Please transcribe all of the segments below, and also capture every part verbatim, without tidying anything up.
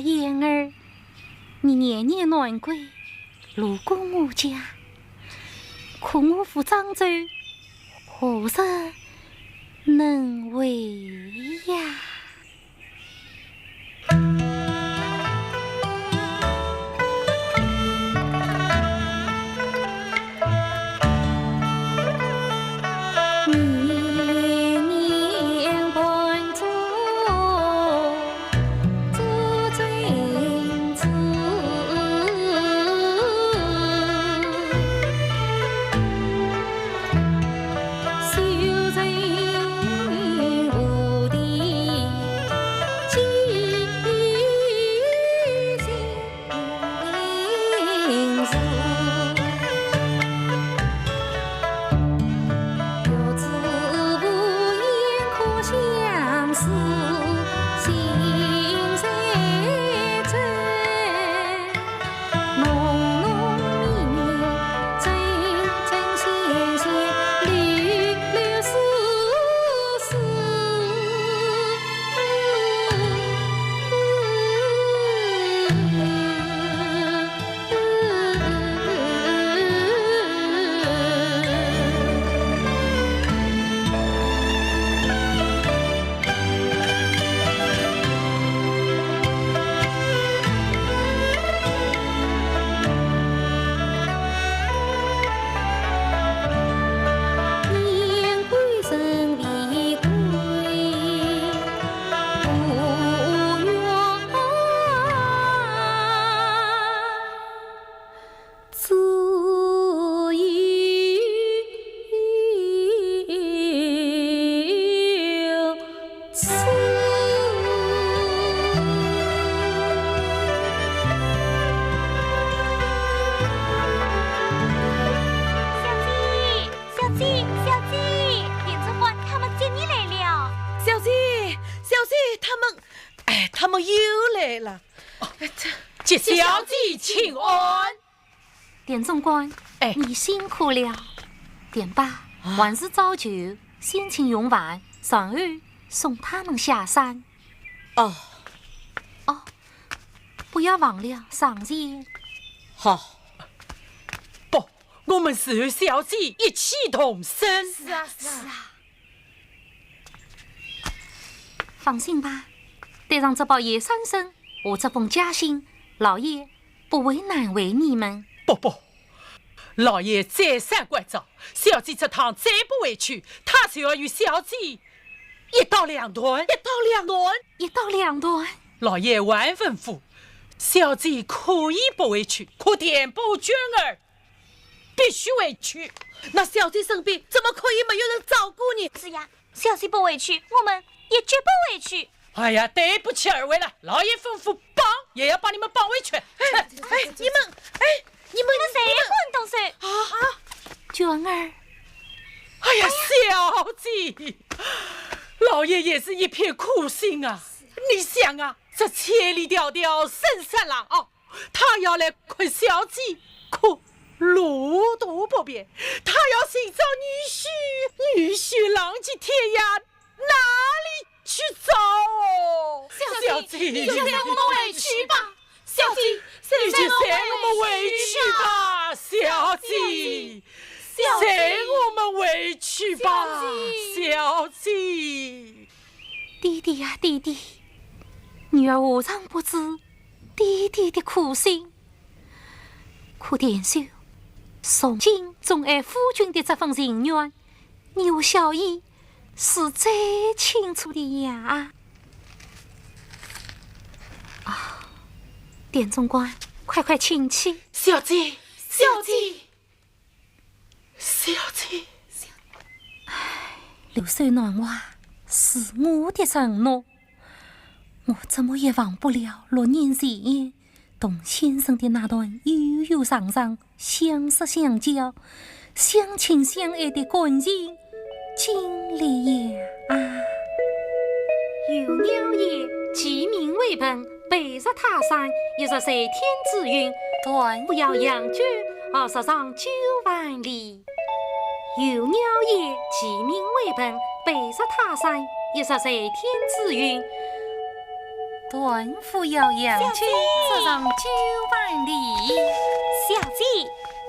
燕儿，你年年南归，路过我家，可我赴漳州，何日能回呀？小姐，小姐，小姐，店总管他们接你来了。小姐，小姐，他们，哎，他们又来了。哎，这，给小姐请安。店总管，哎。你辛苦了。店家，啊。晚市早酒，先请用饭，然后送他们下山。哦。哦，不要忘了赏钱。好。不，我们是与小姐一起同生。是啊，是啊。是啊。 放心吧，带上这包野山参和这封家信，老爷不会难为你们。不，不，老爷再三关照，小姐这趟再不回去，他就要与小姐一刀两断。一刀两断？一刀两断？老爷还吩咐，小姐可以不回去，可田部娟儿 必须回去。那小姐生病，怎么可以没有人照顾呢？是呀，小姐不回去，我们也绝不回去。哎呀，对不起二位了，老爷吩咐绑，也要把你们绑回去。哎，哎，你们，哎，你们，你们谁也不能动手。啊，娟儿。哎呀，小姐，老爷也是一片苦心啊。你想啊，这千里迢迢深山老坳， 他要来看小姐，可路途不便，他要寻找女婿，女婿浪迹天涯，哪里去找？小姐，小姐，你就随我们回去吧。小姐，你就随我们回去吧，小姐，小姐，随我们回去吧，小姐。小姐。 爹爹呀，爹爹，女儿何尝不知爹爹的苦心。可田秀从今钟爱夫君的这份情愿，你和小姐是最清楚的呀。啊，田总管，快快请起。小姐，小姐。 小姐。唉，留守男娃是我的承诺，我怎么也忘不了六年前同先生的那段悠悠长长、相识相交、相亲相爱的感情经历呀！啊。有鸟也其鸣为朋， 背入他山，亦是在天之云。断不要扬帆而直上九万里。有鸟也其鸣为朋，背入他山，亦是在天之云。断扶摇摇，小姐。请出上九万里。小姐，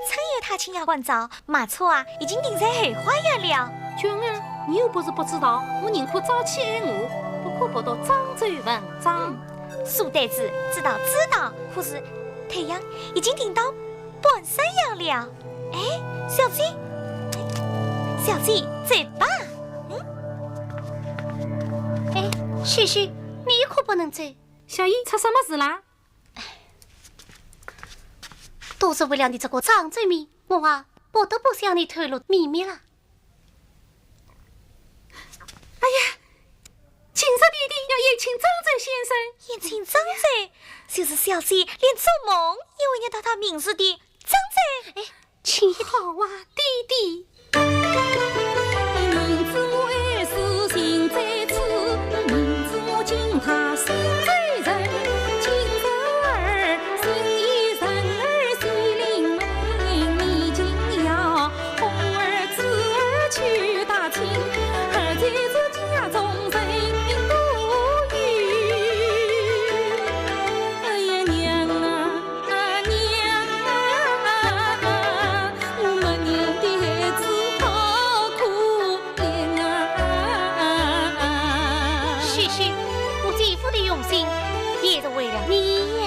春游踏青要关照，马车啊，已经停在后花园了。娟儿，你又不是不知道，我宁可早起而我，不可不到漳州问章。嗯，书呆子，知道知道，可是太阳已经停到半山腰了。哎，小姐，小姐，走吧。嗯。哎，许许，你可不能走。 小姨，出什么事啦？都是为了你这个漳州名，我啊，不得不向你透露秘密了。哎呀，今日弟弟要宴请漳州先生。宴请漳州，就是小姐连做梦也未能到他名字的漳州。哎， 请一听。好啊，弟弟。哎呀，娘啊！ 啊，娘啊，我们娘的孩子好可怜啊！许许，我姐夫的用心也是为了你呀。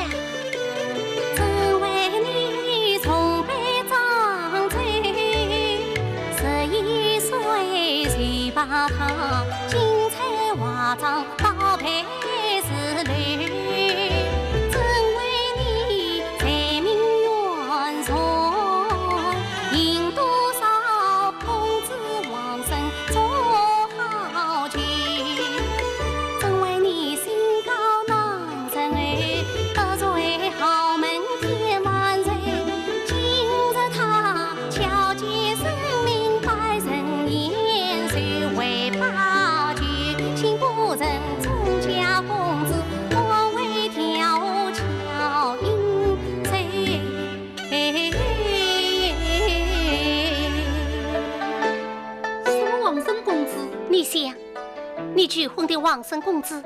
什么王孙公子？你想，你拒婚的王孙公子，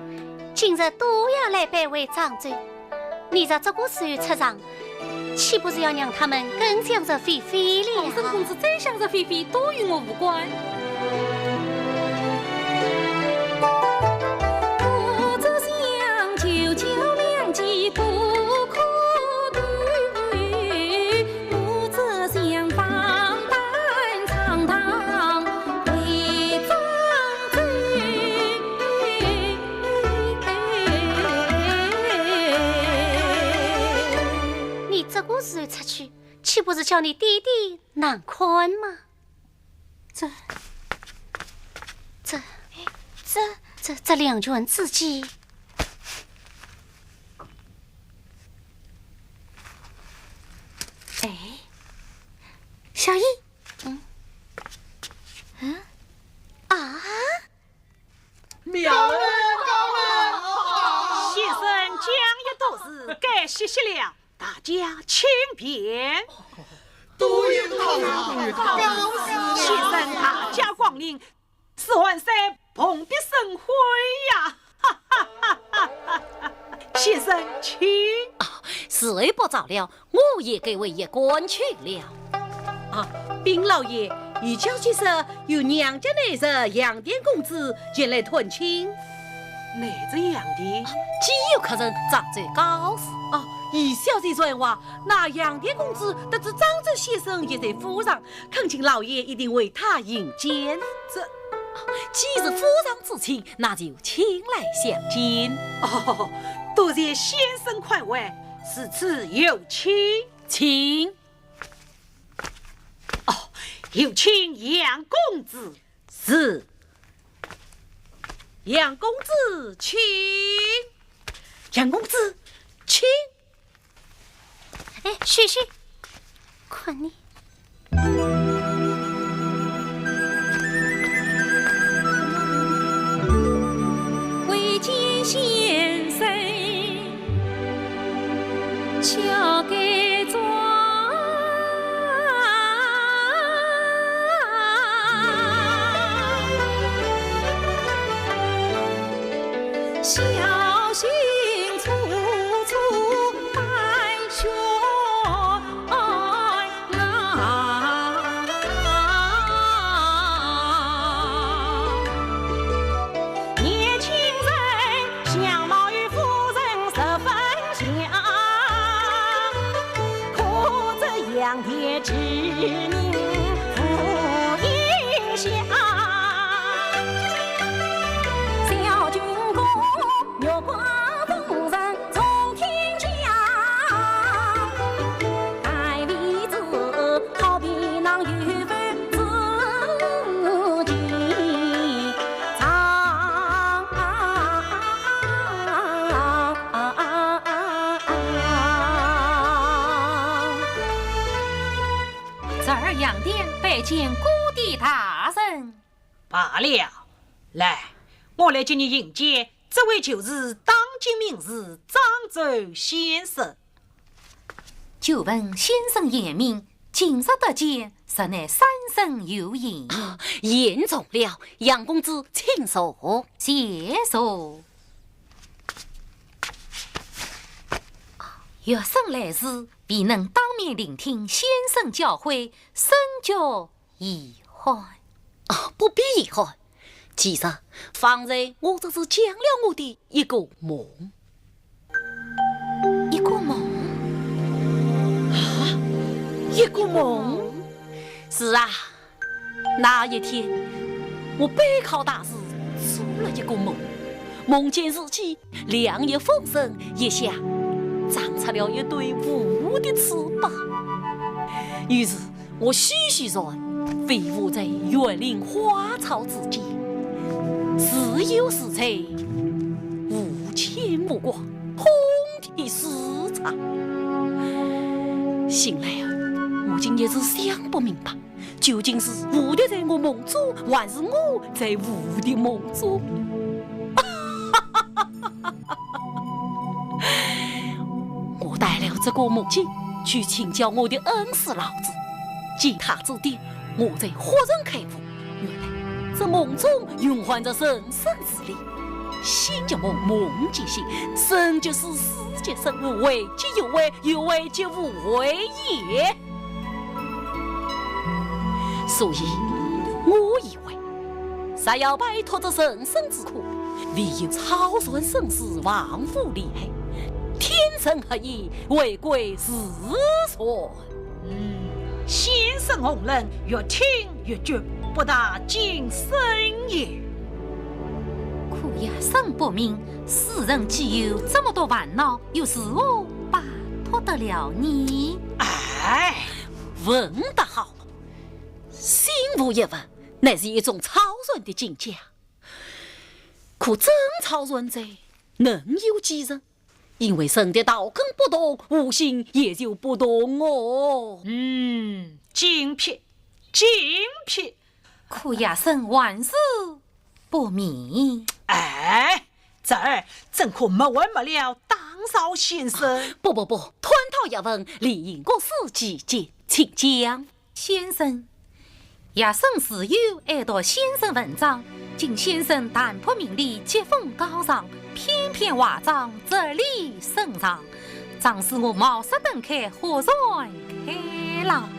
今日都要来拜会漳州， 你若这个时候出场，岂不是要让他们更想着菲菲了？王孙公子再想着菲菲，都与我无关。 你这个时候出去，岂不是叫你爹爹难堪吗？这，这，这，这，这两卷字迹。哎，小姨，嗯，嗯，啊？ 妙了，高了！先生讲一多事，该歇息了，大家请便。都有他啊，高兴啊！先生大驾光临，是万岁蓬荜生辉呀！哈哈哈哈哈！先生请。啊，时候不早了，我也该回驿馆去了。 啊，禀老爷，有消息说有娘家内侄杨田公子前来探亲。内侄杨田？既有客人，早就告辞。哦，有消息传话，那杨田公子得知漳州先生也在府上，恳请老爷一定为他引见。这，既是府上之请，那就请来相见。哦，多谢先生宽慰，如此有请。请。 哦，有请杨公子。是。杨公子，请。杨公子，请。哎，许许，看你。侄儿杨典拜见各地大人。罢了，来，我来给你引见，这位就是当今名士张周先生。久闻先生贤名，今日得见，实乃三生有幸。啊，言重了，杨公子请坐。谢坐。学生来迟，未能当面聆听先生教诲，深觉 遗憾。啊，不必遗憾。其实，方才我只是讲了我的一个梦。一个梦？啊，一个梦？是啊，那一天，我备考大时做了一个梦，梦见自己两翼丰盛，翼下长出了一对蝴蝶翅膀。于是 我徐徐然飞舞在园林花草之间，自由自在，无牵无挂，通体舒畅。醒来啊，我竟一时想不明白，究竟是蝴蝶在我梦中，还是我在蝴蝶梦中？ 我带了这个梦境去请教我的恩师老子，经他指点，我才豁然开悟。原来这梦中蕴含着人生之理。醒则梦，梦即醒，生即死，死即生，为即有为，有为即无为也。所以，我以为 若要摆脱这人生之苦，唯有超然生死，忘乎利害，天人合一，回归自然。嗯，先生洪论，越听越觉不大尽深也。可学生不明，世人既有这么多烦恼，又如何摆脱得了呢？哎，问得好，心无一物， 乃是一种超然的境界。可真超然者，能有几人？因为人的道根不同，悟性也就不同哦。嗯，精辟，精辟。可学生还是不明。哎，侄儿，怎可没完没了打扰先生？啊，不不不，探讨学问，理应各抒己见，请讲。 先生，学生自幼爱读先生文章，敬先生淡泊明丽，作风高尚，篇篇华章，哲理深长，常使我茅塞顿开，豁然开朗。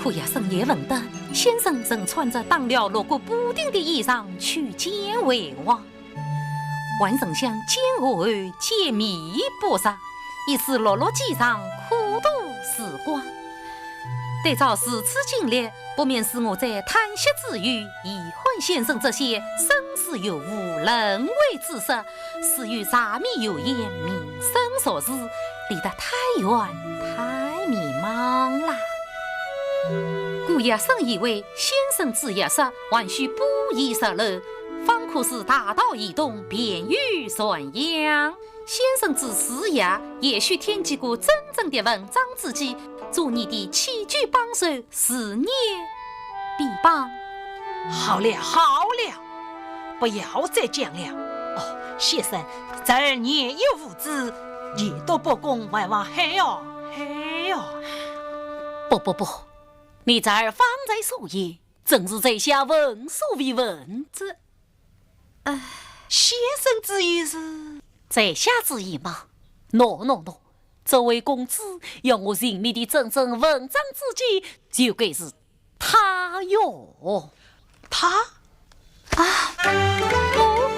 可学生也闻得，先生曾穿着打了六国补丁的衣裳去见为王。 还曾向建和后揭秘博士，以此落落几场苦读时光。对照如此经历，不免使我在叹息之余，遗憾先生这些生死有悟、人为之识，死于柴米油盐、民生俗事，离得太远、太迷茫了。故学生以为，先生之学识，还需补习十六， 方可使大道移动，便于传扬。先生之师爷，也许添几个真正的文章知己，做你的弃车帮手，事业必邦。好了，好了，不要再讲了。哦，先生，侄儿年幼无知，研读博功，还望海哦，海哦。不不不，你侄儿方才所言， 正是在下闻所未闻。这，唉。先生之意是？在下之意嘛？喏，喏，喏，这位公子要我寻觅的真正文章知己，就该是他哟。他？啊，哦。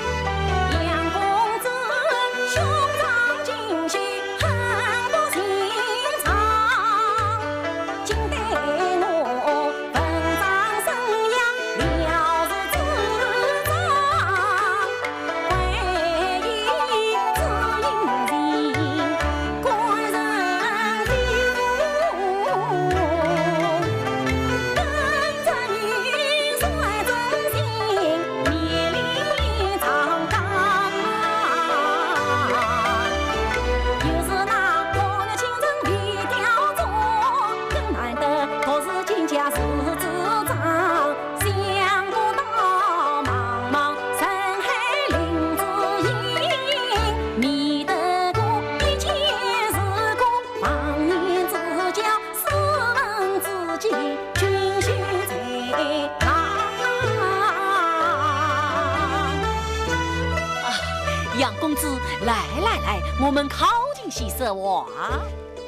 杨公子，来来来，我们靠近些说话。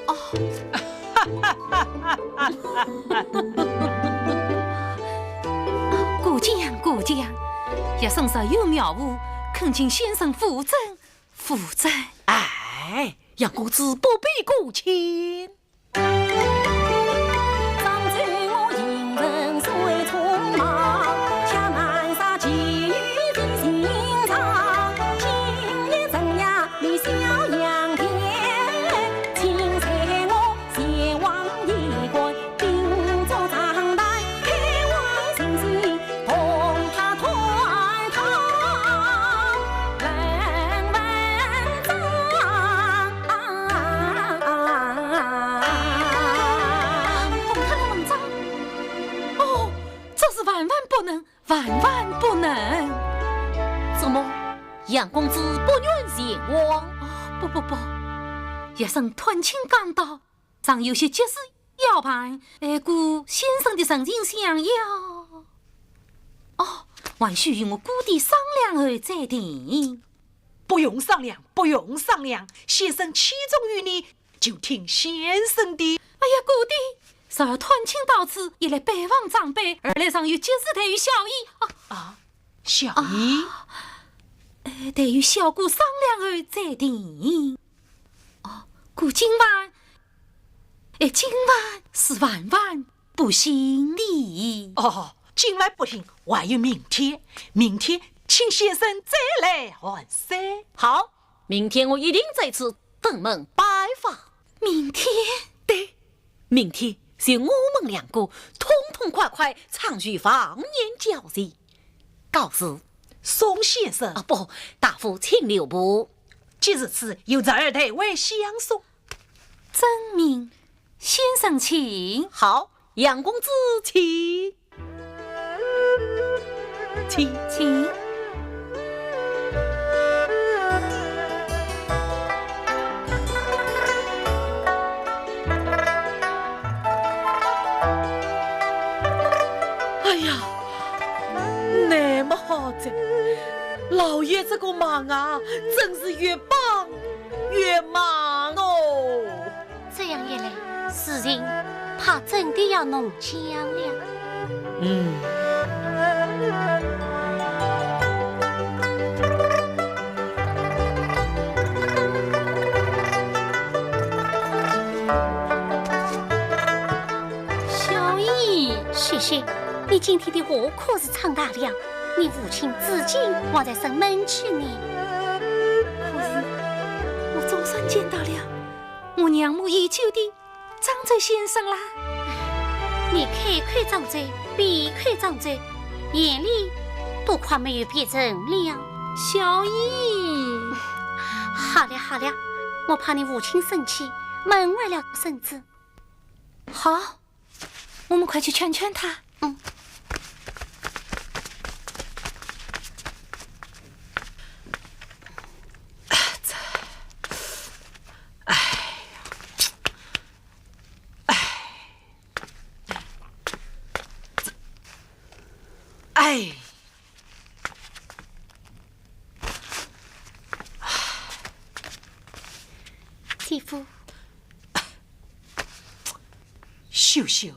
哦。过奖，过奖，学生若有谬误，恳请先生扶正，扶正。哎，杨公子不必过谦。 捧他的文章？哦，这是万万不能，万万不能！怎么，杨公子不愿前往？哦，不不不，学生探亲刚到，尚有些急事要办，哎，故先生的盛情相邀。哦，还需与我姑爹商量后再定。不用商量，不用商量，先生器重于你， 就听先生的。哎呀，姑爹，侄儿探亲到此，一来拜望长辈，二来尚有急事待与小爷。啊，啊，小爷？啊，呃，待与小姑商量后再定。哦，故今晚，哎，今晚是万万不行的。哦，今晚不行，还有明天，明天请先生再来寒舍。好，明天我一定在此 登门拜访。明天？对，明天就我们两个痛痛快快常住房间交谈。告辞。送先生。啊，不，大夫请留步。既如此，由侄儿代为相送。遵命，先生请。好，杨公子请。 请。请。哎呀，那么好哉，老爷这个忙啊，真是越帮越忙哦。 这样一来，事情怕真的要弄僵了。嗯。小姨。雪雪，你今天的话可是撑大了，你父亲至今还在生闷气呢。可是，我总算见到了 我仰慕已久的张周先生啦。你开口张周，闭口张周，眼里都快没有别人了。小姨。好了好了，我怕你父亲生气，闷坏了身子。好， 我们快去劝劝他。嗯。哎呀，哎，哎，哎。姐夫。 秀秀，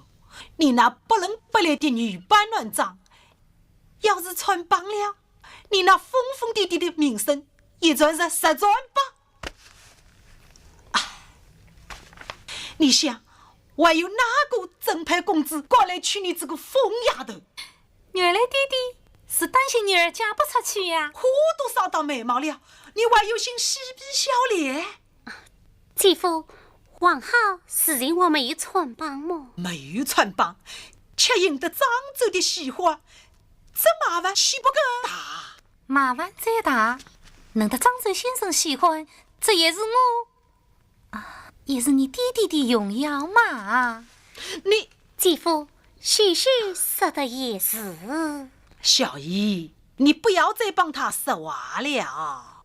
你那不伦不类的女扮男装，要是穿帮了，你那疯疯癫癫的名声也传是实传吧？啊，你想，还有哪个正派公子敢来娶你这个疯丫头？原来爹爹是担心女儿嫁不出去呀。花都烧到眉毛了，你还有心嬉皮笑脸？ 姐夫，还好事情还没有穿帮么？没有穿帮，却赢得张周的喜欢，这麻烦岂不更大？麻烦再大，能得张周先生喜欢，这也是我，啊，也是你爹爹的荣耀嘛。你，姐夫， 秀秀说的也是。小姨，你不要再帮他说话了。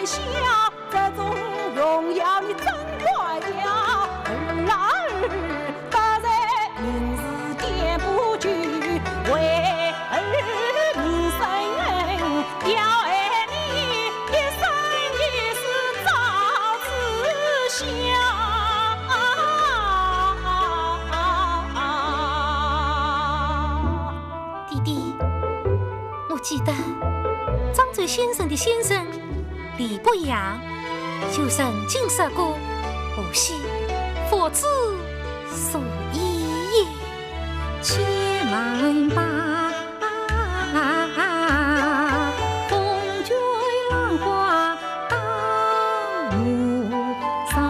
下这种荣耀你真怪呀，儿啊儿，不在明时见不救，为儿命生恩，要爱你一生一世早知晓。爹爹，我记得张周先生的先生 李伯阳，就曾经说过，无需佛子所依也。且慢吧，风卷浪花到岸上。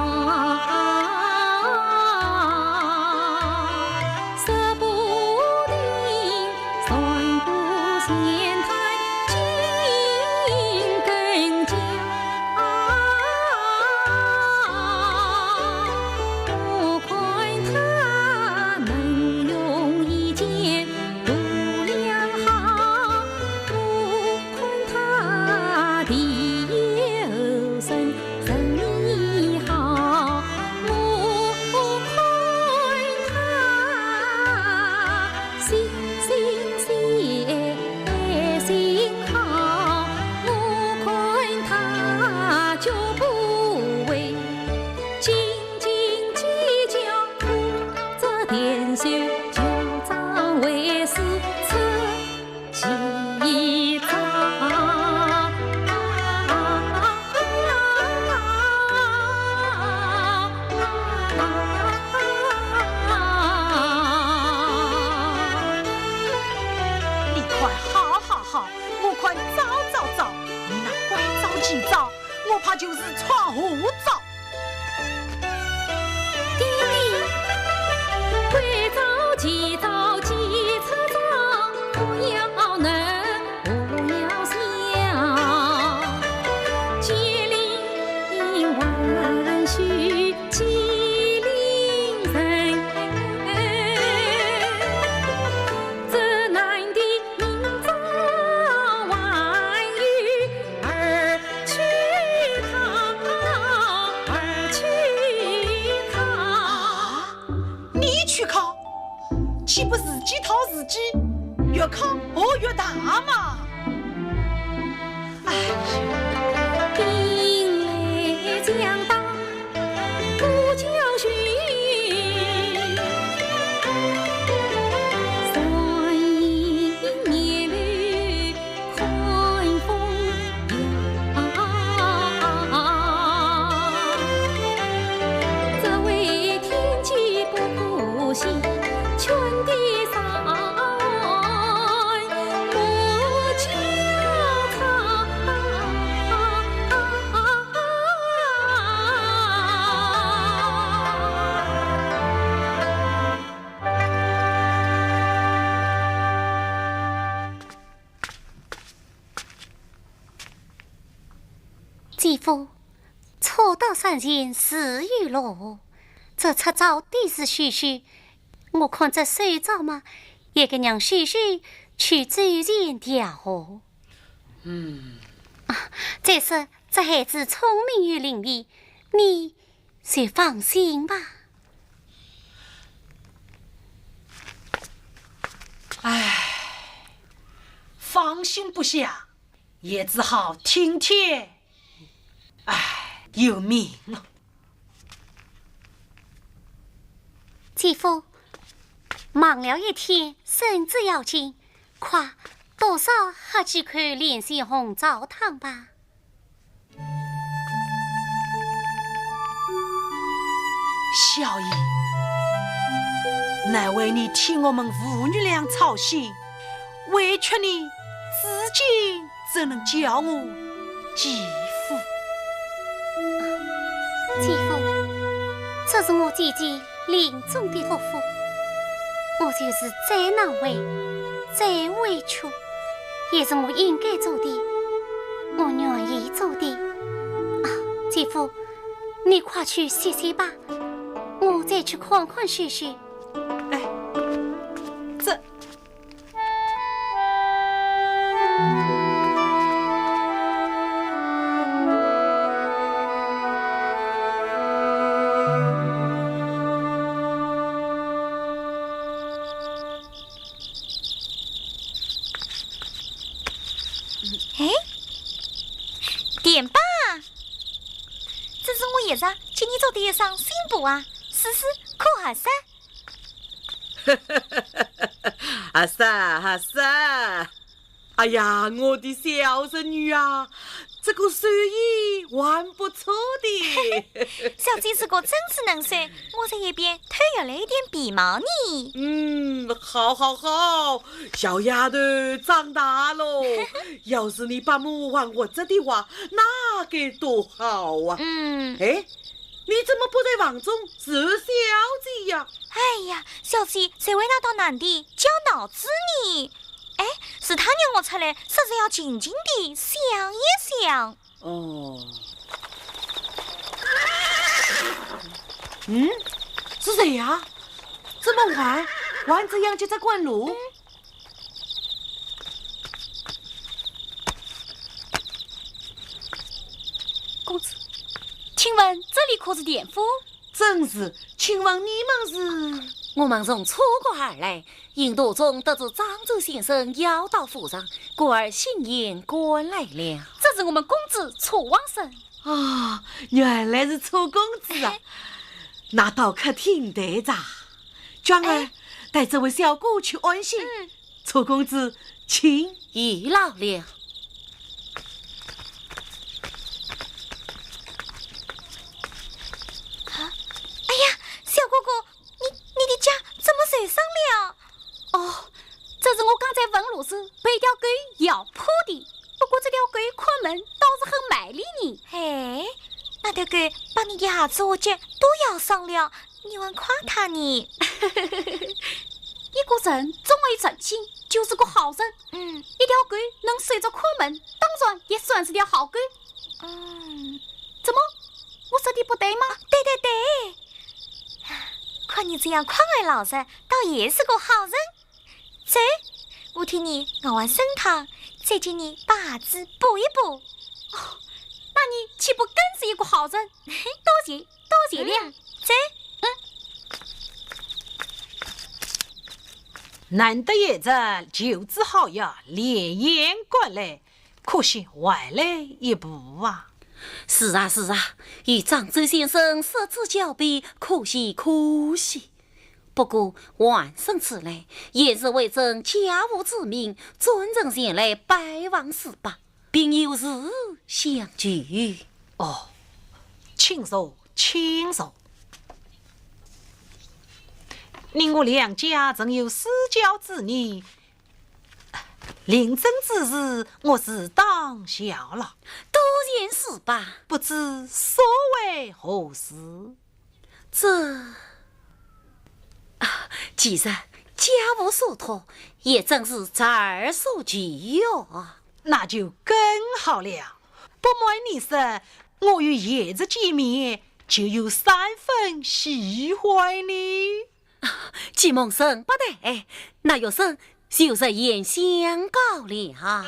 你看，好好好，我看招招招，你那关照几招，我怕就是闯祸招。 爹爹，关照几招几出招，不要能不要想，机灵还须机灵人。这难的明朝还有 而去考，而去考。啊，你去考，岂不自己讨自己，越考祸越大嘛？哎呀！ 兵来将挡，不教训，三年年里看风云。只为天机不可泄，劝的上莫交叉。 姐夫，初到山前自有路，这出招的是许许，我看这手招嘛，也该让许许去走前调和。嗯。啊，再说这孩子聪明又伶俐，你 就放心吧。唉，放心不下，也只好听天，唉，由命了。姐夫，忙了一天，身子要紧，快多少喝几口莲心红糟汤吧。 小姨，难为你替我们父女俩操心，委屈你至今怎能叫我姐夫？姐夫，这是我姐姐临终的托付，我就是再难为，再委屈，也是我应该做的，我愿意做的。啊，姐夫，你快去歇歇吧，我再去看看许许。哎，这……是我爷叔今年做的一双新布鞋，试试可合适？合适，合适。哎呀，我的小侄女啊，这个手艺还不错的。小姐是个真是能手，我在一边偷学了一点皮毛呢。嗯，好，好，好，小丫头长大喽。要是你伯母还活着的话，那该多好啊！嗯。哎，你怎么不在房中伺候小姐呀？哎呀，小姐在为那道难题绞脑子呢。哎，是她让我出来，说是要静静地想一想。 哦。嗯，是谁呀？这么晚，还这样急着赶路？公子，请问这里可是田府？ 正是，请问你们是？我们从楚国而来，因途中得知漳州先生要到府上，故而兴兴赶来了。这是我们公子楚王生。啊，原来是楚公子啊。那倒可挺得着。娟儿，哎。带这位小哥去安心。嗯。 楚公子，请。有劳了。啊，哎呀，小哥哥，你，你的脚怎么受伤了？哦，这是我刚才问路时被一条狗咬破的。不过这条狗看门倒是很卖力呢。哎，那条狗把你的鞋子和脚都咬伤了， 你还夸他呢？一个人总有诚信，就是个好人。嗯。一条狗能守着看门，当然也算是条好狗。嗯。怎么？我说的不对吗？啊，对对对，看你这样宽厚老实，倒也是个好人。走，我替你熬碗参汤，再替你把鞋子补一补。哦，那你岂不更是一个好人？多谢， 多谢了。嗯，走。嗯。难得有这求子好呀，连夜赶来，可惜晚了一步啊。是啊，是啊，与漳州先生失之交臂，可喜可喜。不过，王生此来，也是为证家父之命，专程前来拜望师伯。 并有事相求。哦，请坐，请坐。你我两家曾有私交之谊，临征之时，我自当效劳。多谢师伯。不知所为何事？ 这，啊，既然家父所托，也正是侄儿所求啊。那就更好了。不瞒你说，我与贤侄见面，就有三分喜欢呢。既蒙师伯待，那学生 就实言相告了。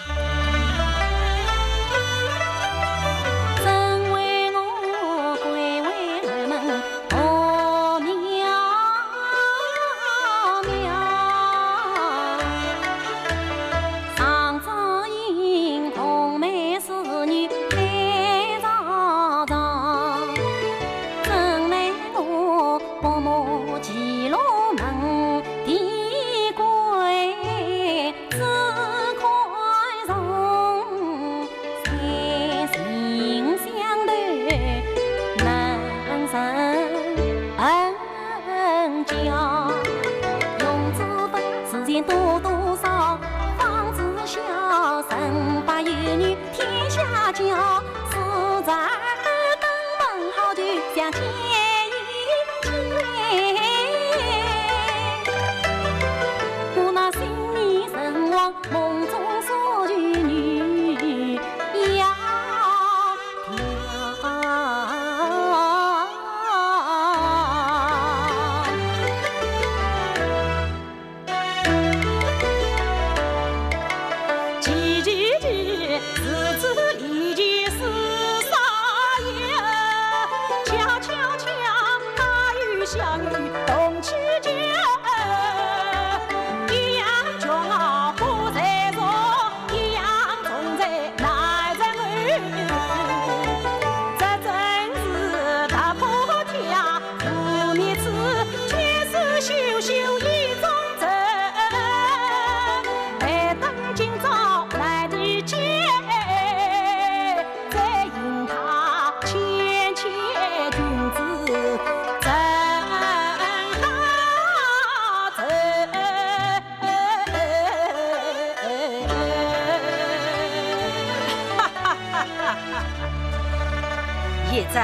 贤侄，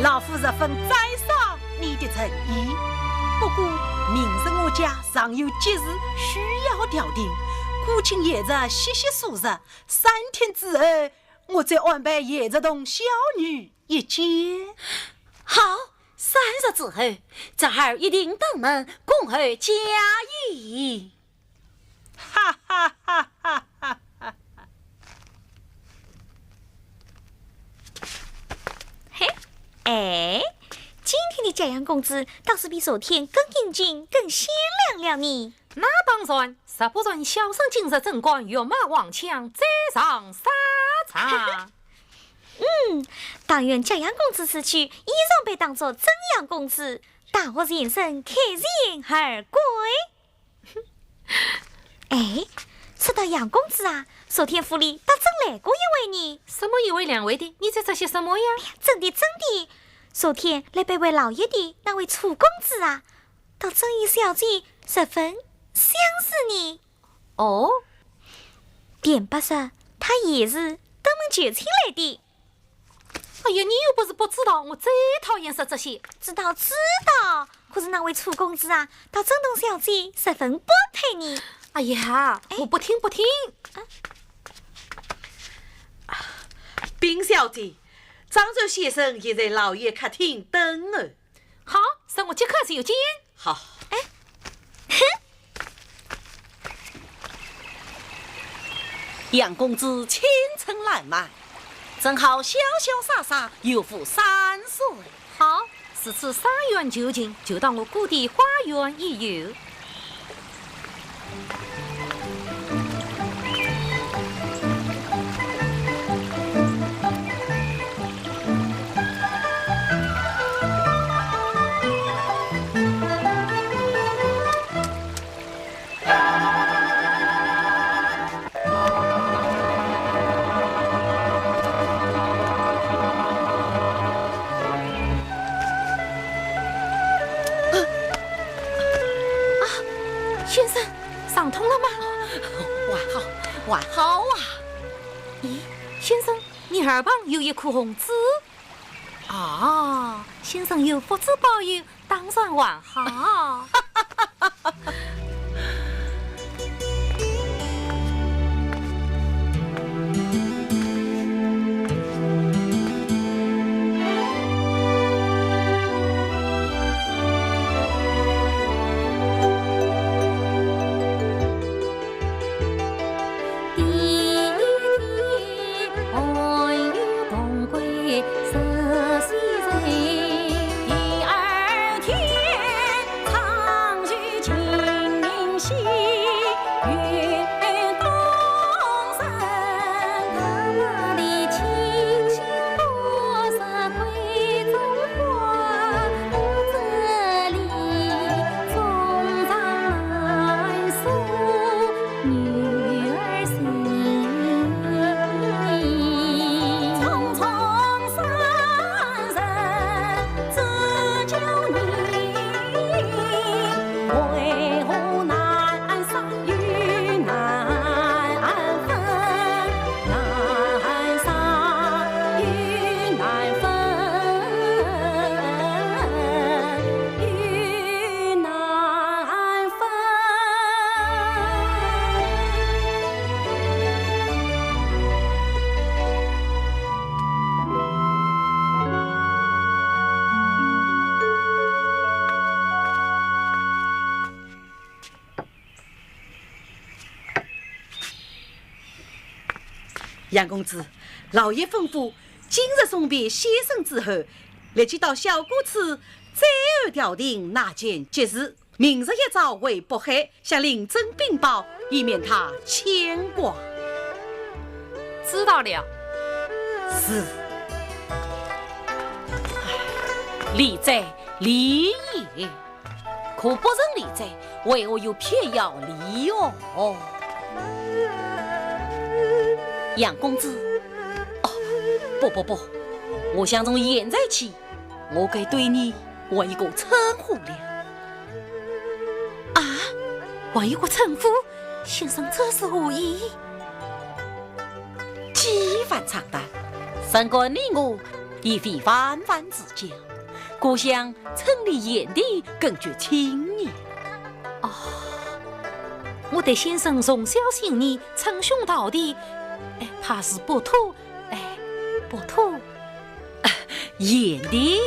老夫十分赞赏你的诚意。不过，明日我家尚有急事需要调停，懇请贤侄细细数日，三天之后，我再安排贤侄同小女一见。好，三日之后，侄儿一定登门恭候佳音。 哈哈哈哈哈哈！嘿，哎，今天的佳阳公子倒是比昨天更英俊、更鲜亮了呢。那当然，若不然，小生今日怎敢跃马黄墙，再上沙场？嗯，但愿佳阳公子此去依然被当作真阳公子，大获前程，凯旋而归。 哎，说到杨公子啊，昨天府里倒真来过一位呢。什么一位两位的？你在说些什么呀？哎呀，真的，真的，昨天来拜会老爷的那位楚公子啊，倒真与小姐十分相似呢。哦？田伯说，他也是登门求亲来的。 哎呀，你又不是不知道，我最讨厌说这些。知道，知道，可是那位楚公子啊，倒真同小姐十分般配呢。哎呀，哎。我不听，不听。啊。禀小姐，张州先生现在老爷客厅等候。 好，让我即刻就见。好。哎，哼。杨公子青春烂漫，正好潇潇洒洒，有福三岁。好，如此三愿求情，就到我姑爹花园一游。 啊，先生，伤痛了吗？还好，还好啊。咦，先生，你耳旁有一颗红珠。啊，先生有佛珠保佑， 当然还好。杨公子，老爷吩咐，今日送别先生之后，立即到小姑处再候调停那件急事。明日一早回渤海，向令尊禀报，以免他牵挂。知道了。是。唉，礼在理也。 可不曾理睬，为何又偏要礼哦？杨公子，哦，不不不，我想从现在起，我该对你换一个称呼了。啊，换一个称呼？先生这是何意？几番长谈，本官你我已非泛泛之交，故想趁你贤弟更觉亲热。哦，我对先生从小心意，称兄道弟，哎，怕是不妥，哎，不妥。贤弟。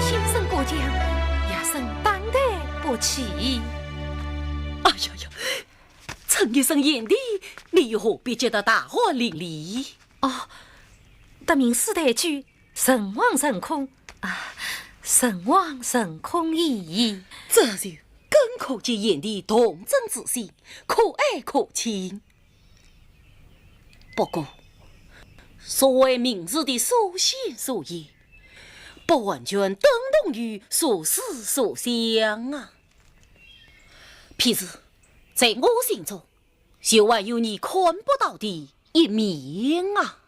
先生过奖，学生担待不起。哎呀呀，称一声贤弟，你又何必急得大汗淋漓？哦，得名师太举， 诚惶诚恐啊，诚惶诚恐矣。这就更可见贤弟童真之心，可爱可亲。不过，所谓名士的所见所言，不完全等同于所思所想啊。譬如，在我心中， 就还有你看不到的一面啊。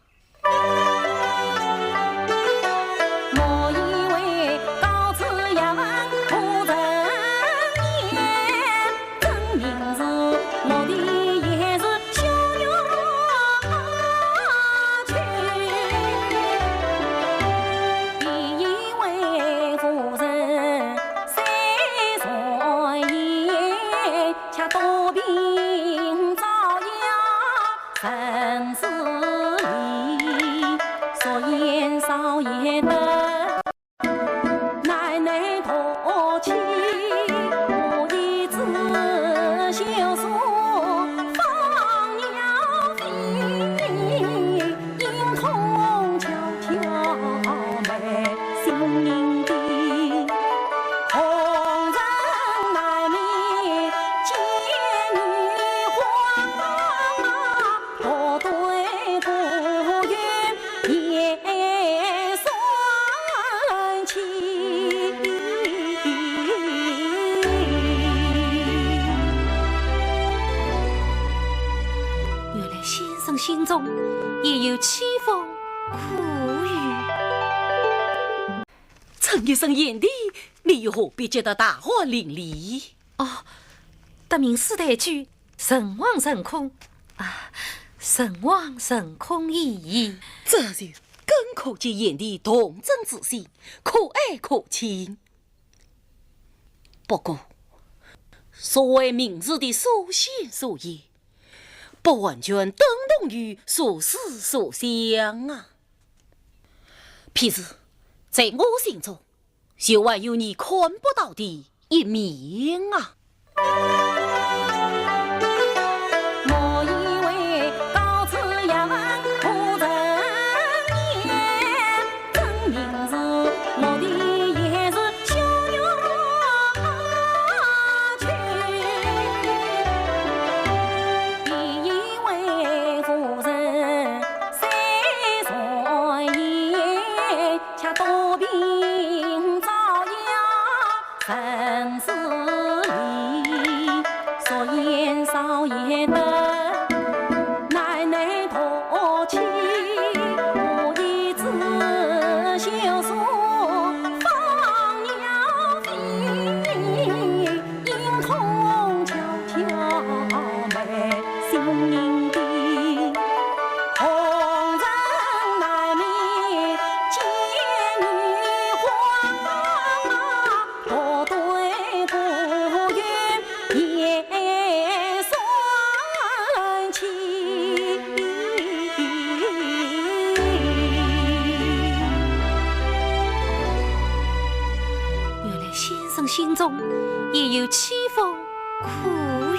原来先生心中 也有戚风苦雨。称一声贤弟，你又何必急得大汗淋漓？哦，得名师太举，诚惶诚恐啊，诚惶诚恐矣。这就更可见贤弟童真之心，可爱可亲。不过，所谓名士的所见所言， 不完全等同于所思所想啊。譬如，在我心中，就还有你看不到的一面啊。原来先生心中也有戚风苦雨。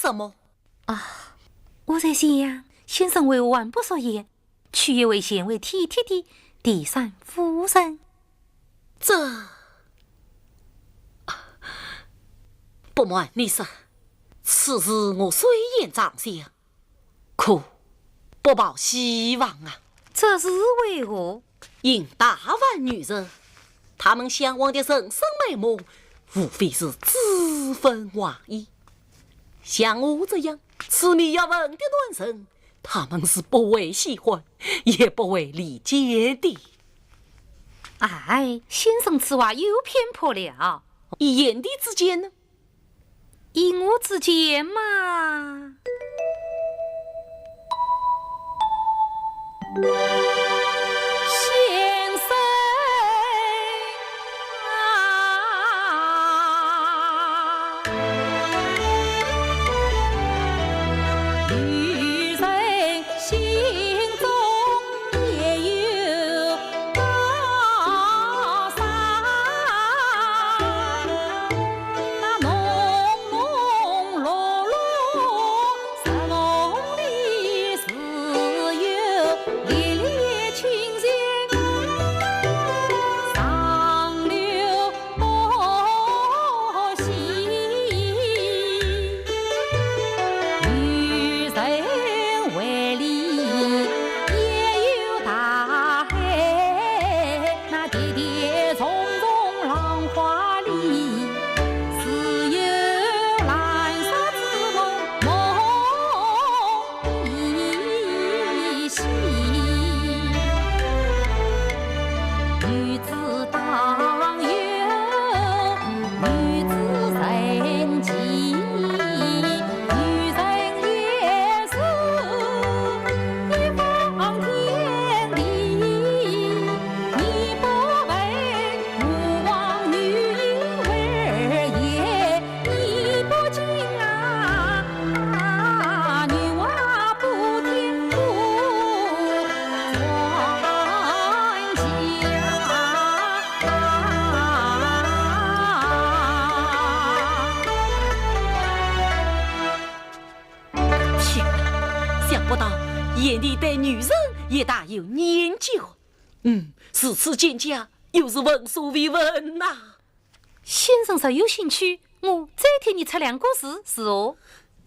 什么？啊，我在想，先生为何还不说言，去也未见，为体贴的第三夫人。这，不瞒你说，此事我虽然常想， 可不抱希望啊。这是为何？因大凡女人，她们向往的人生美梦，无非是子孙华裔。像我这样，痴迷学问的男人，她们是不会喜欢，也不会理解的。哎，先生此话有偏颇了。依贤弟之见呢？ 依我之见嘛，先生啊，女人心中也有 高山，那浓浓绿绿，十公里是有历历青青，上流 不息。女人为里也有大海，那跌跌冲冲浪花里，自有蓝色之梦梦 依稀。女子当有女子人情，女人也是一方天地。你不问吾往女儿也 你不敬啊，女娲补天不传奇啊。天哪，想不到贤弟对女人也大有研究。嗯，如此见解，又是闻所未闻呐。 先生若有兴趣，我再替你出两个字，如何？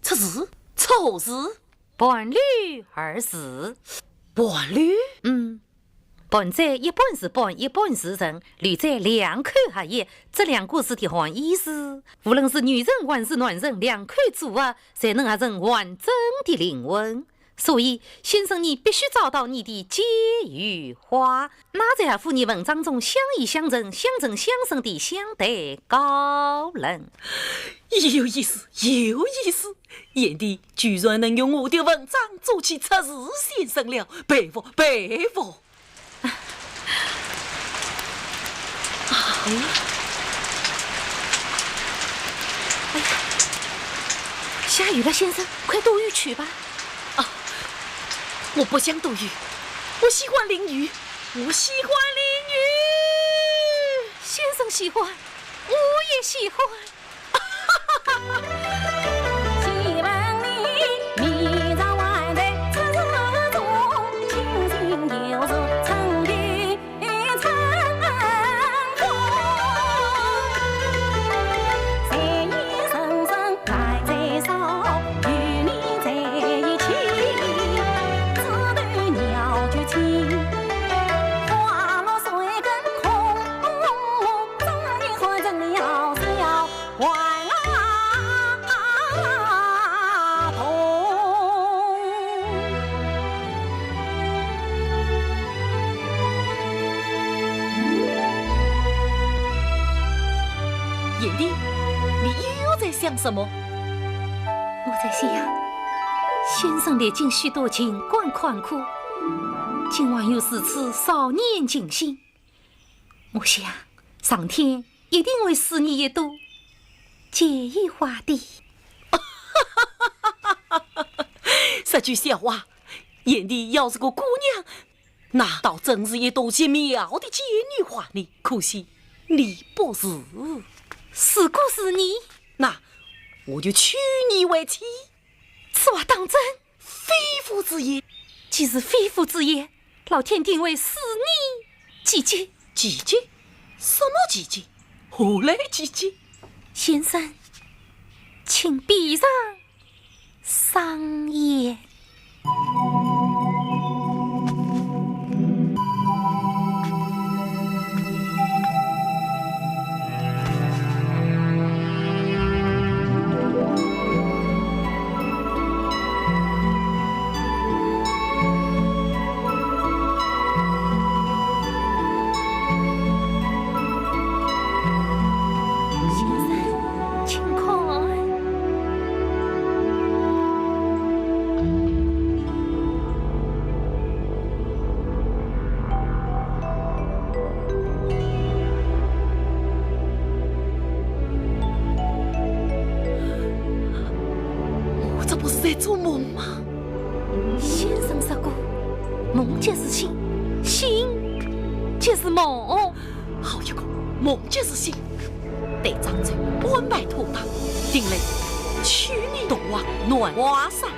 出字？出何字？伴侣二字。伴侣？嗯，伴者一半是伴，一半是人，侣者两口合一，这两个字的含义是，无论是女人还是男人，两口组合，才能合成完整的灵魂。 所以，先生你必须找到你的解语花，那才合乎你文章中相依相成、相成相生的相对高人。有意思，有意思！贤弟居然能用我的文章做起出字先生了，佩服，佩服！ 哎，哎呀，下雨了，先生，快躲雨去吧。啊，我不想躲雨，我喜欢淋雨，我喜欢淋雨。先生喜欢，我也喜欢。 贤弟，你又在想什么？我在想，先生历经许多情关坎坷，竟还有如此少年静心。 我想，上天一定会赐你一朵解语花的。说句笑话，贤弟要是个姑娘，那倒真是一朵极妙的解语花呢。可惜你不是。如果是你，那我就娶你为妻。此话当真？非父之言。既是非父之言，老天定会赐你奇迹。奇迹？什么奇迹？何来奇迹？先生，请闭上双眼。 先生，请看。我这不是在做梦吗？先生说过，梦即是醒，醒即是梦。 好一个梦即是醒，待张周安排妥当，定来娶你东王暖华山。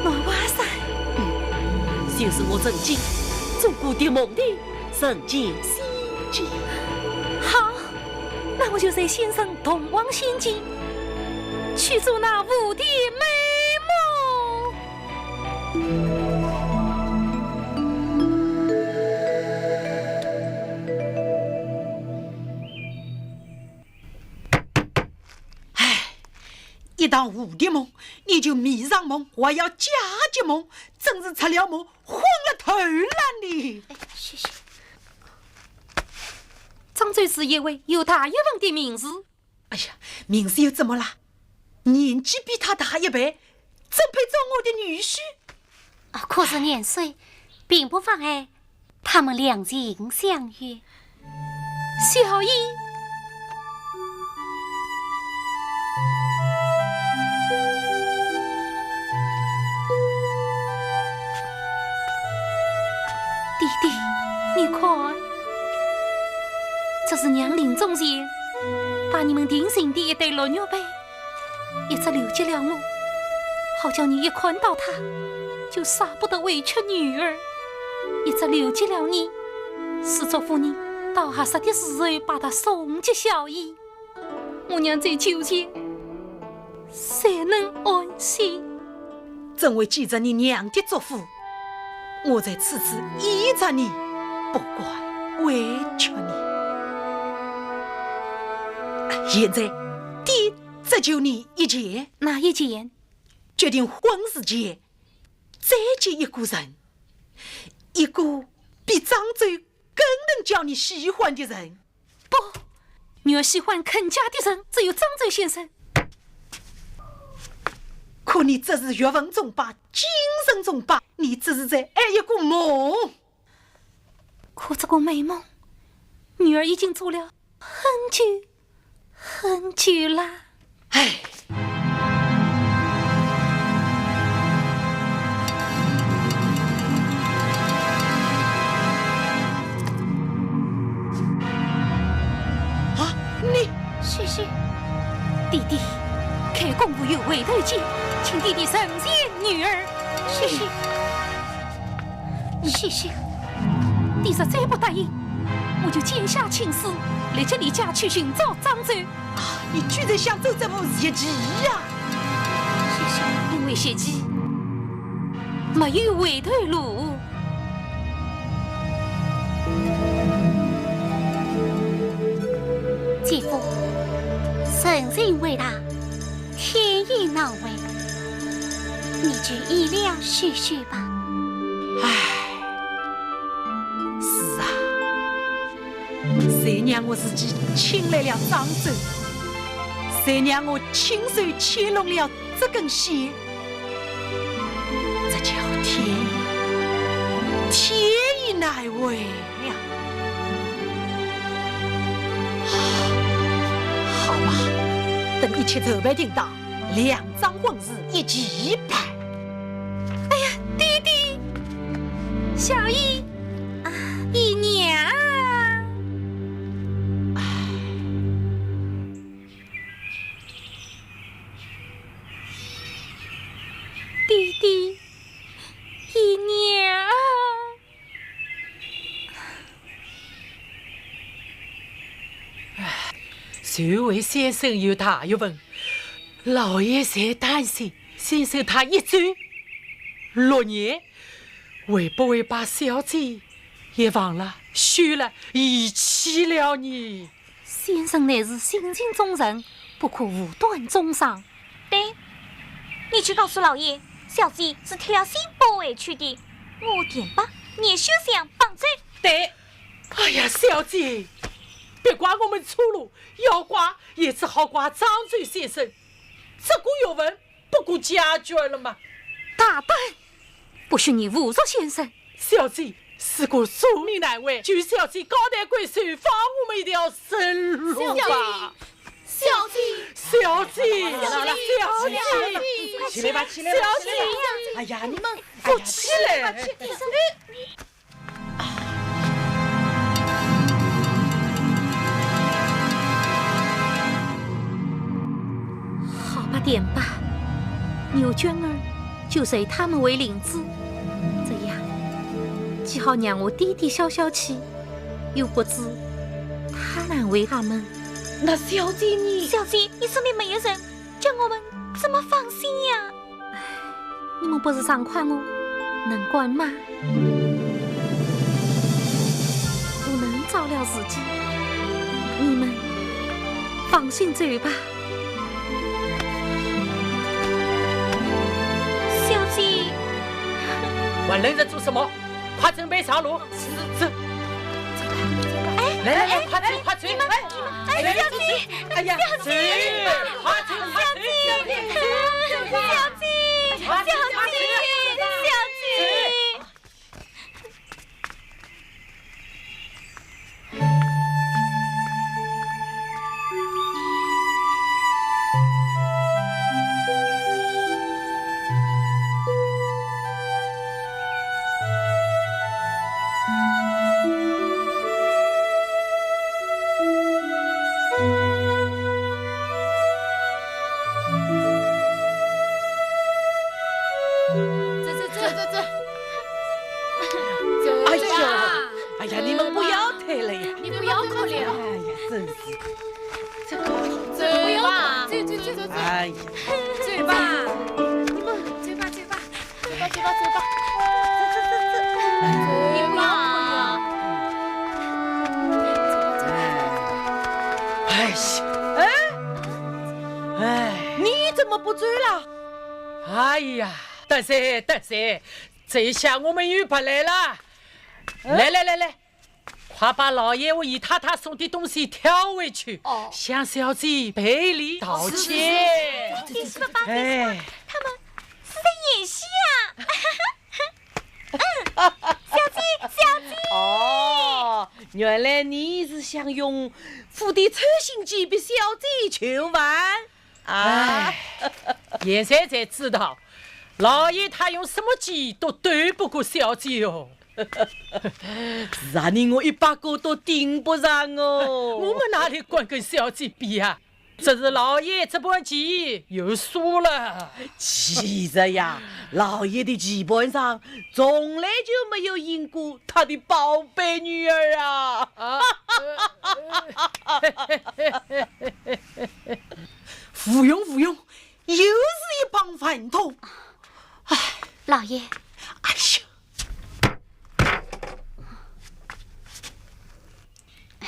暖华山？嗯，就是我曾经做过的梦的人间仙境。好，那我就随先生同往仙境，去做那蝴蝶美梦。 唉，一场蝴蝶梦，你就迷上梦，还要假结梦，真是出了魔，昏了头了呢。哎，谢谢。张周是一位有大学问的名士。哎呀，名士又怎么啦？年纪比他大一辈，怎配做我的女婿？啊，可是年岁并不妨碍他们两情相悦。小姨。弟弟，你看，这是娘临终前把你们定亲的一对鹿玉佩。 一只留给了我，好叫你一看到它，就舍不得委屈女儿；一只留给了你，是嘱咐你到合适的时候把它送给小姨。我娘在九泉，谁能安心？正为记着你娘的嘱咐，我才处处依着你，不敢委屈你。现在，爹 只求你一件。哪一件？决定婚事前，再见一个人，一个比张周更能叫你喜欢的人。不，女儿喜欢肯嫁的人只有张周先生。可你这是欲文仲巴，精神仲巴，你这是在挨一个梦。 可这个美梦，女儿已经做了很久很久啦。唉。啊，你……谢谢。弟弟，开弓无有回头箭，请弟弟成全女儿。谢谢。 谢谢。你若再不答应，我就剪下青丝，立即离家去寻找张周。啊，你居然想走这步邪棋呀？谢谢。因为邪棋没有回头路。姐夫，人情未了， 天意难违，你就依了许许吧。唉，是啊，谁让我自己请来了张周，谁让我亲手牵拢了这根线，这叫天意，天意难违呀。 好吧，等一切筹备定当，两桩婚事一起办。哎呀，爹爹，小姨，啊，姨娘。都为先生有大学问，老爷才担心先生他一走六年，会不会把小姐也忘了、休了、遗弃了呢？先生乃是性情中人，不可无端中伤。对，你去告诉老爷，小姐是挑心不回去的，我田伯也休想放走。对。 哎呀，小姐，别怪我们粗鲁，要怪也只好怪张周先生，这个学问不过解决了嘛。大胆！不许你侮辱先生！小姐，事过主命难违，求小姐高抬贵手，放我们一条生路吧。小姐，小姐，小姐，小姐，起来吧，起来吧，小姐，起来吧。哎呀，你们，哎呀，起来。 好吧，田伯，牛娟儿就随他们为令子，这样既好让我爹爹消消气，又不至他难为他们。那小姐呢？小姐，你身边没有人，叫我们怎么放心呀？ 你们不是常夸我能干妈，我能照料自己，你们放心走吧。小姐，还愣着做什么？快准备上路。走，走。哎，来来来，快走快走。哎，哎，小姐，哎呀，小姐，快走快走。小姐，小姐，小姐，小姐。 走走走走走。哎呀，哎呀，你们不要推了呀。你不要哭了。哎呀，真是。这个，走吧。走走走走走。哎呀。走吧。你们，走吧走吧。走吧走吧走吧。走走走走。你不要哭了。哎呀，哎，哎，你怎么不走了？ 哎呀，得罪得罪，这下我们又白来了。来来来来，快把老爷和姨太太送的东西挑回去，哦，向小姐赔礼道歉。是是是。哎，他们是在演戏啊。嗯，小姐，小姐。哦，原来你是想用府的抽信机逼小姐求饶。 啊，哎，现在才知道，老爷他用什么计都斗不过小姐哦。是啊，你我一百个都顶不上哦。我们哪里敢跟小姐比啊？只是老爷这盘棋又输了。其实呀，老爷的棋盘上从来就没有赢过他的宝贝女儿啊。啊，呃，呃， 无用无用，又是一帮饭桶。唉，老爷。哎呦，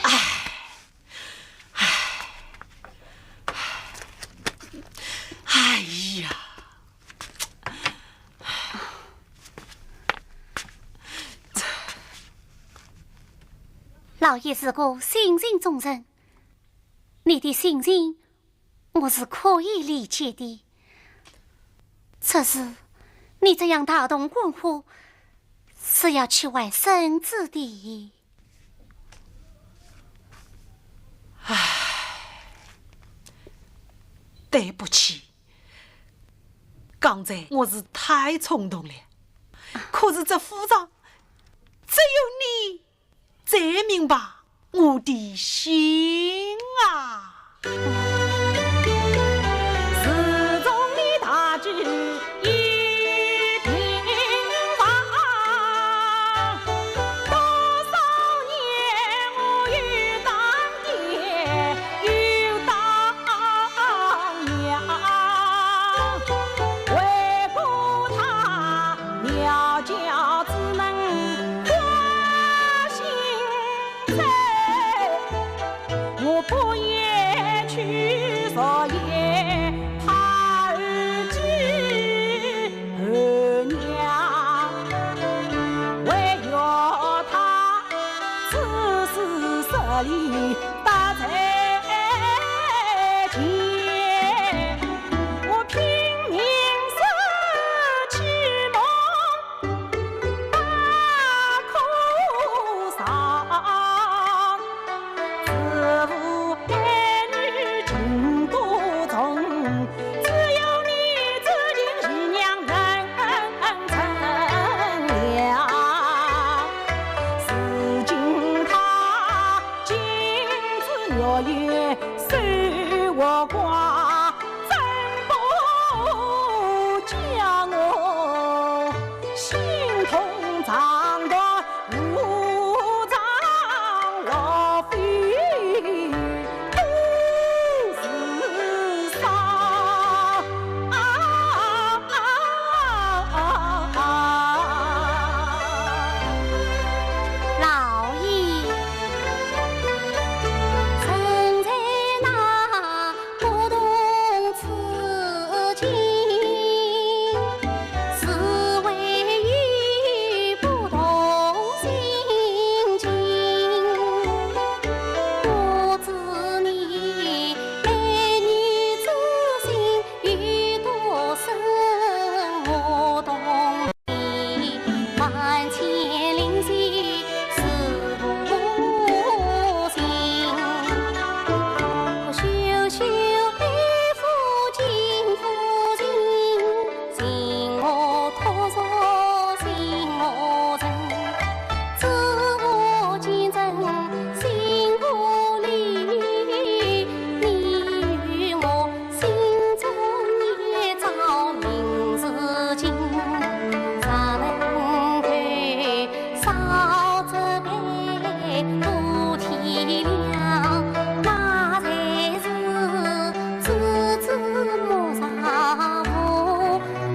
唉，唉，哎呀，这，老爷是个性情中人，你的心情 我是可以理解的。只是你这样大动肝火，是要气坏身子的。唉，对不起，刚才我是太冲动了。可是这府上只有你 最明白我的心啊。自从你大举一平房，多少年我有当爹，有家只能挂心头，我不言去，昨夜他日记。 儿娘，唯有他此时十里不再见。我拼命是去梦不可上，只无 爱女情多重，只有你至今姨娘难成了。如今她金枝玉叶守我寡，怎不叫我心痛肠断？ 五脏六腑都是伤。老爷，身在那 不动此情，是为有不动心情。不知你爱女之心有多深，我懂。 万千灵犀是无形，不朽朽一副金夫人，信我托着信我人，知我见证信我律，你与我 心中一照明如镜，若能够少这个不体谅，那才是知之莫若无，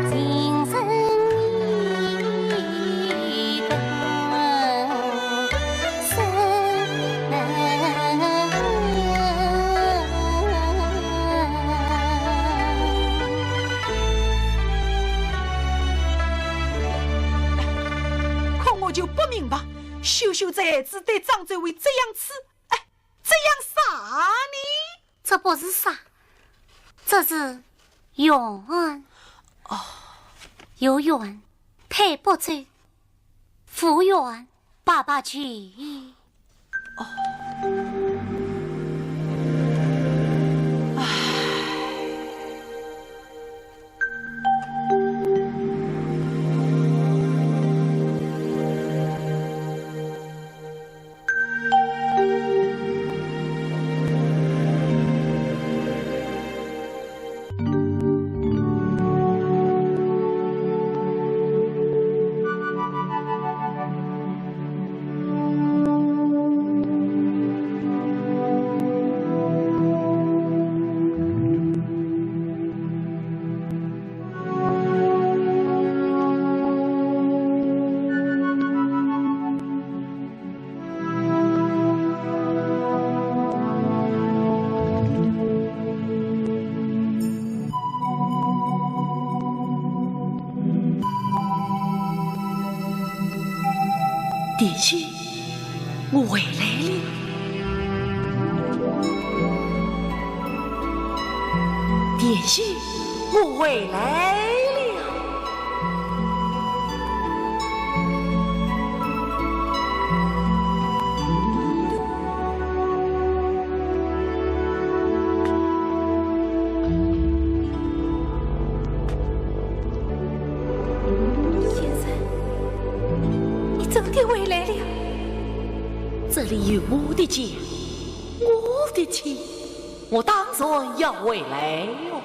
情深意重。 可我就不明白，秀秀这孩子对张周会这样痴，哎，这样傻呢？这不是傻，这是怨。哦。有怨，配不周。 无怨，爸爸去。哦。唉。田喜，我回来了。田喜，我回来了。 先生，你真的回来了？这里有我的家，我的亲，我当然要回来哟。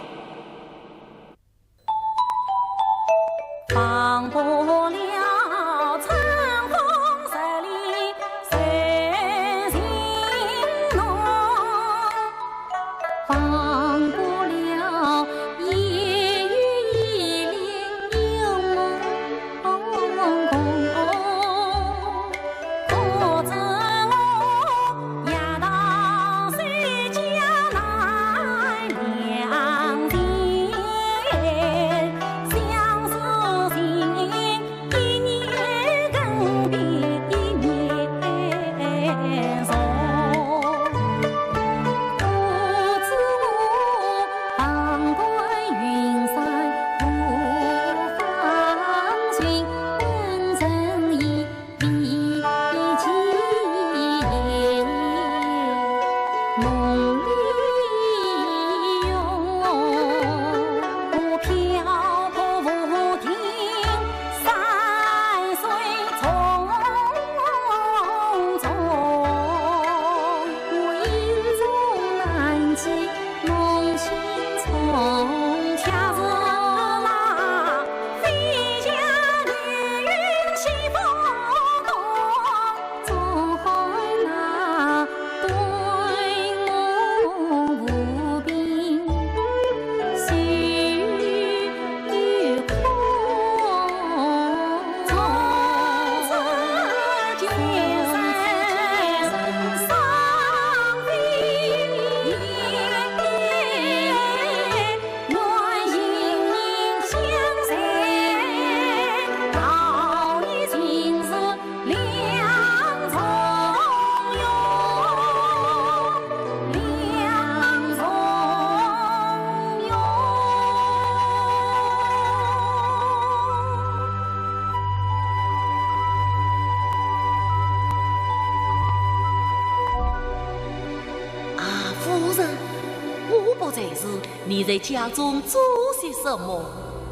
你在家中做些什么？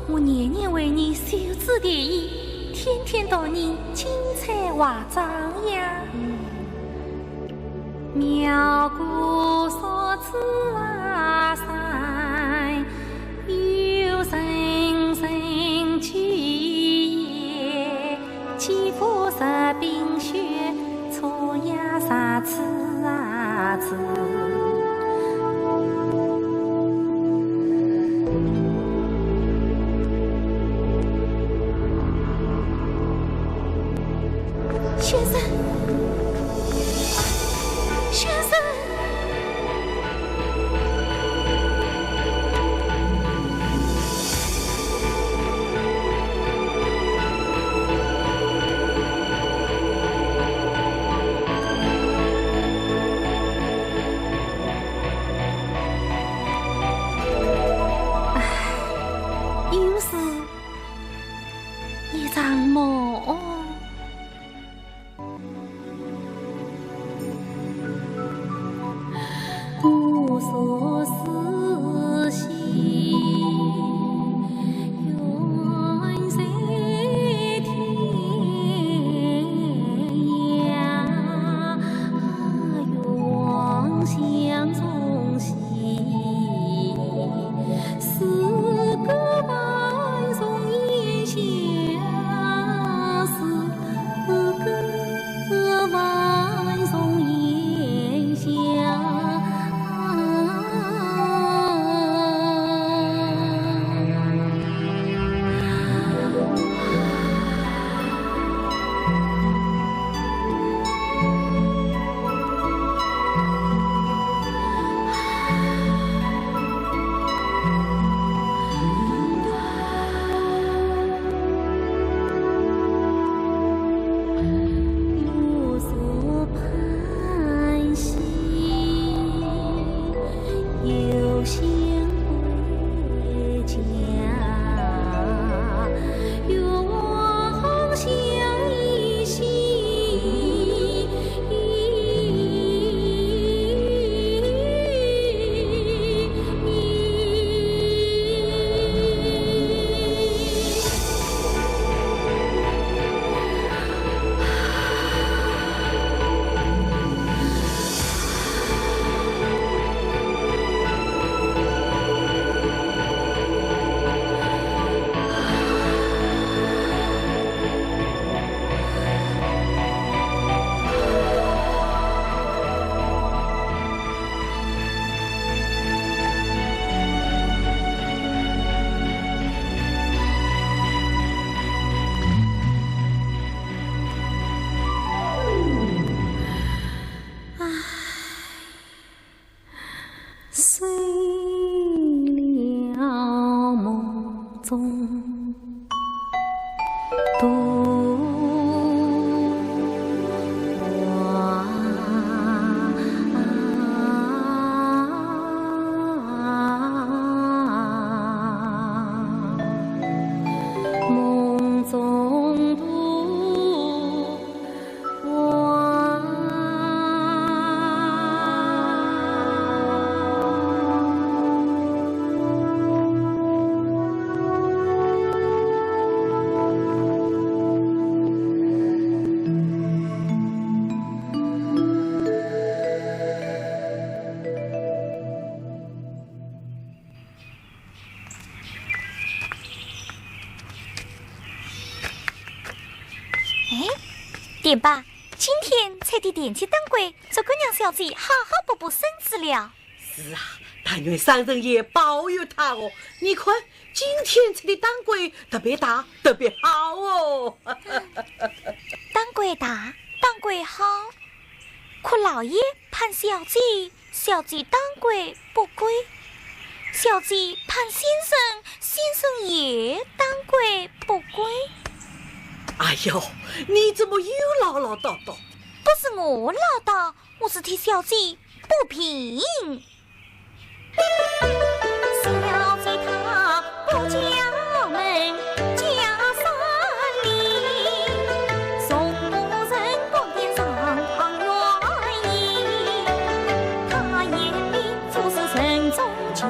我年年为你修枝填叶，天天读你金翠华章呀。妙姑说：此山有人人居也， 肌肤若冰雪，初夜若赤啊赤。先生，先生。 唉，又是一场梦。 睡了梦中独 哎，田伯，今天采的田间当归，足够让小姐好好补补身子了。是啊，但愿山神爷保佑她哦。你看，今天采的当归特别大，特别好哦。当归大，当归好。 可老爷盼小姐，小姐当归不贵。小姐盼先生，先生也当归不贵。哎呦，你怎么又唠唠叨叨？不是我唠叨，我是替小姐不平。 小姐她不叫门，叫声你，从不曾管点上堂院音。她眼里处事慎重情，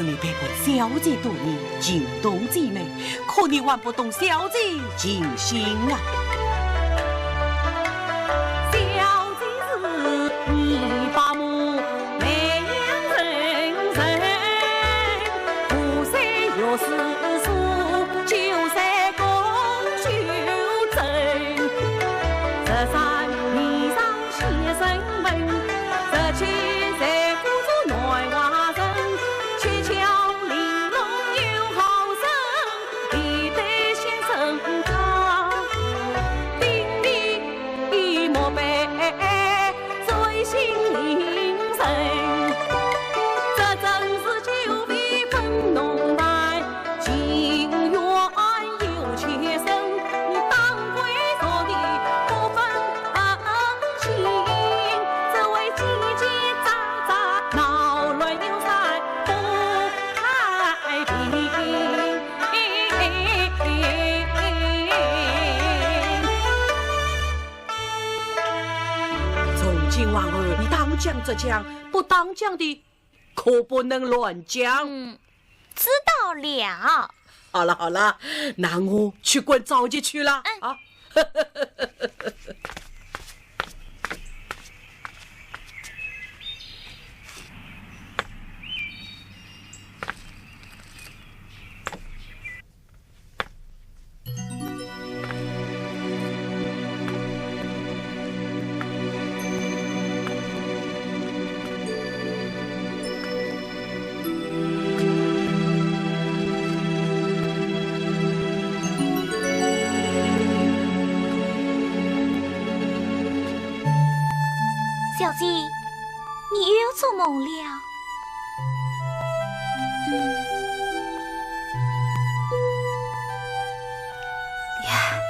你陪伴小姐多年，情同姐妹，可你还不懂小姐情形啊。小姐是二百目，眉眼深深，五岁学诗书，九岁 从今往后，你当讲则讲，不当讲的可不能乱讲。嗯，知道了。好了好了，那我去管赵杰去了。嗯。啊。小姐，你又做梦了。 呀，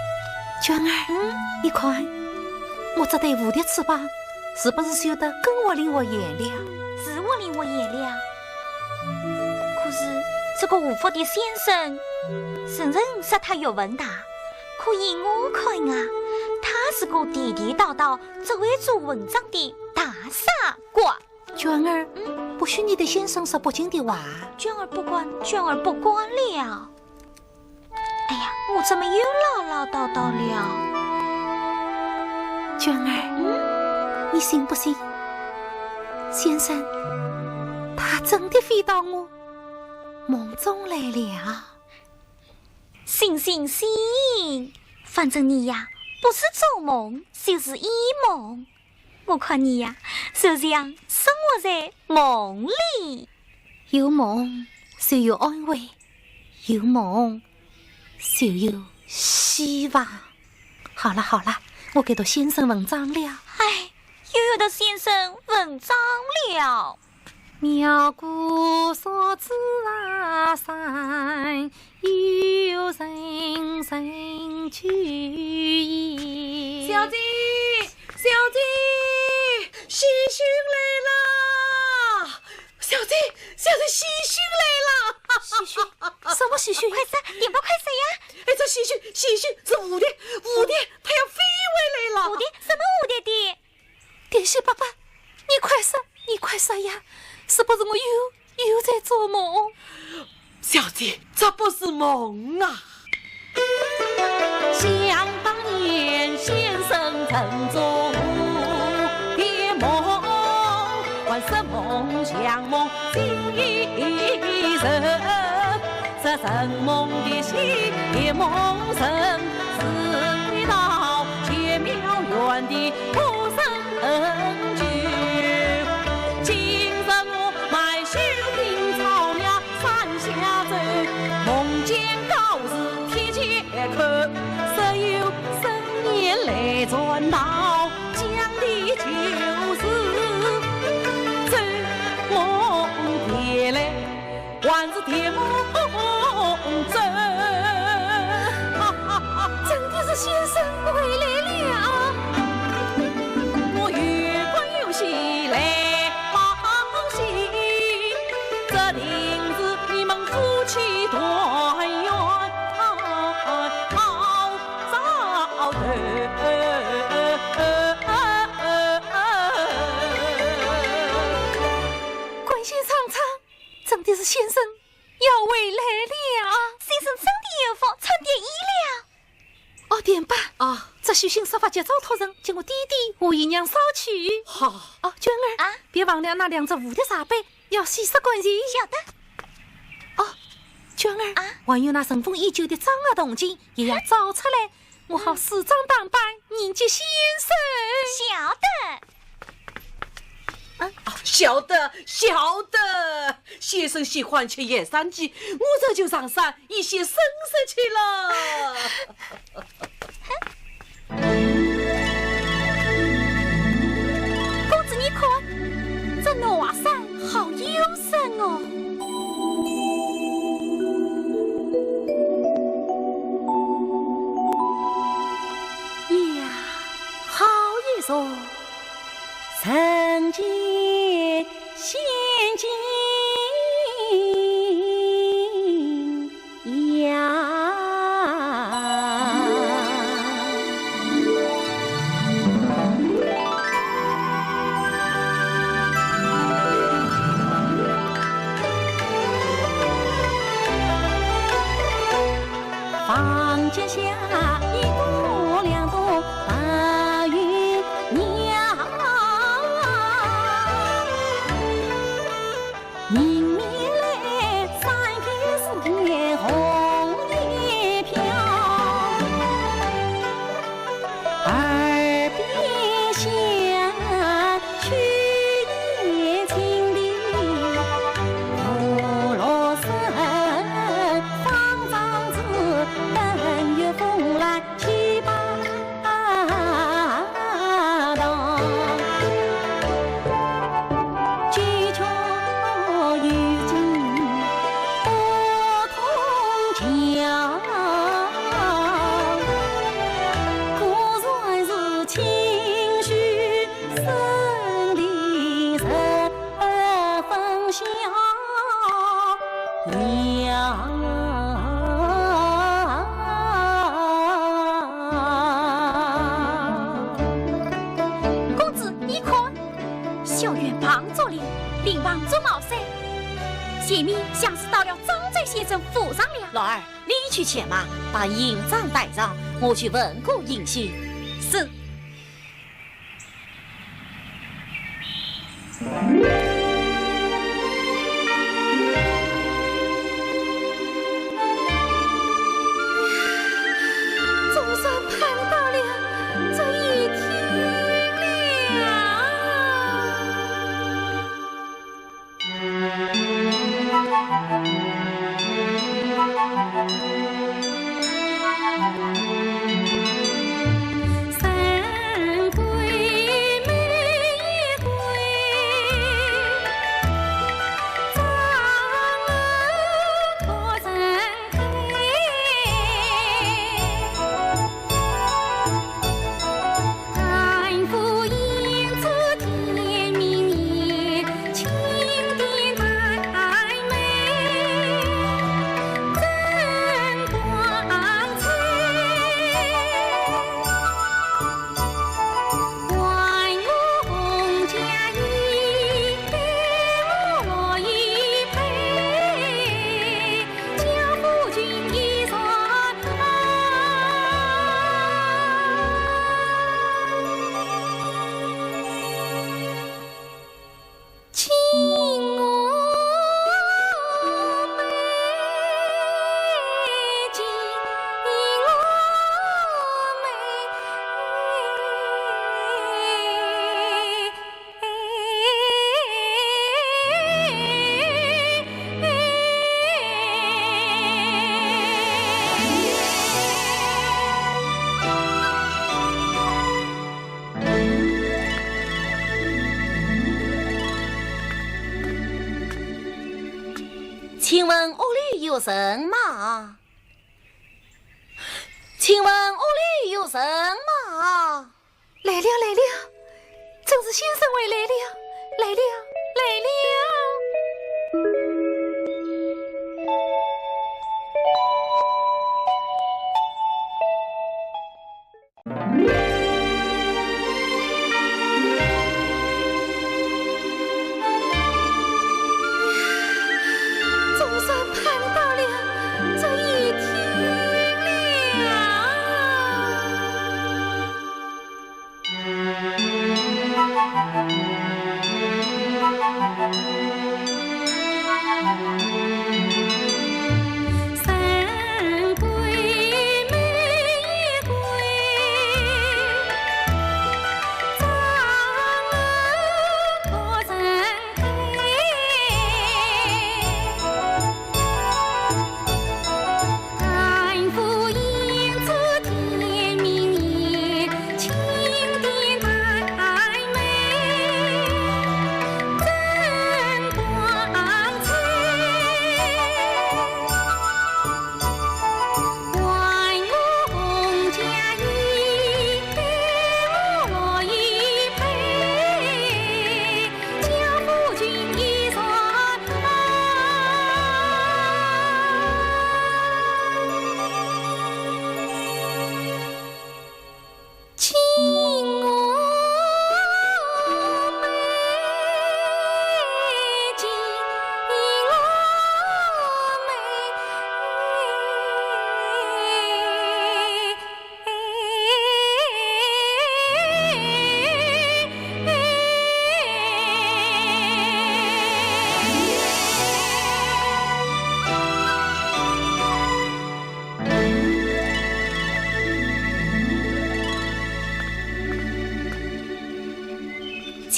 娟儿，嗯？你看，我这对蝴蝶翅膀是不是绣得更活灵活现了？是活灵活现了。可是这个无福的先生，人人说他学问大，可依我看啊，他是个地地道道只会做文章的大傻瓜。 娟儿，嗯？不许你对先生说不敬的话。娟儿不敢，娟儿不敢了。哎呀，我怎么又唠唠叨叨了？娟儿，嗯？你信不信？先生，他真的飞到我梦中来了。信信信，反正你呀，不是做梦，就是一梦。 我看你呀，就像生活在梦里。有梦就有安慰，有梦就有希望。好了好了，我该读先生文章了。哎，又要读先生文章了。 小姐，小姐，喜讯来了！小姐，小姐，喜讯来了！喜讯？什么喜讯？快说，电报快说呀！哎，这喜讯，喜讯是蝴蝶，蝴蝶，它要飞回来了。蝴蝶？什么蝴蝶的？ 电线伯伯，你快说，你快说呀，是不是我又，又在做梦？小姐，这不是梦啊。真的是先生回来了。关心唱唱，真的是先生啊，这书信速发急招托人，叫我爹爹和姨娘捎去。好。哦，娟儿，啊？别忘了那两只蝴蝶茶杯，要洗刷干净。晓得。哦，娟儿，啊？还有那尘封已久的张二铜镜，也要找出来，我好梳妆打扮，迎接先生。晓得。 啊，晓得，晓得。先生喜欢吃野山鸡，我这就上山一些生食去了。公子，你看，这南山好幽深哦。 呀，好一座人间仙境呀！房阶下一朵两朵白云娘，迎面来三月四月红叶飘。 耳边响，秋夜静的五六声，方丈子，等月风来去罢当。九曲幽情不通桥。 果然是清虚生的十分小娘。公子，你看，小院旁竹林，林旁竹茅山，前面像是到了张州先生府上了。老二， 你去牵马，把营帐带上，我去问过营休。是。总算盼到了这一天了。 请问屋里有人吗？请问屋里有人吗？ 来了，来了，真是先生回来了，来了，来了。总算盼到了这一天了。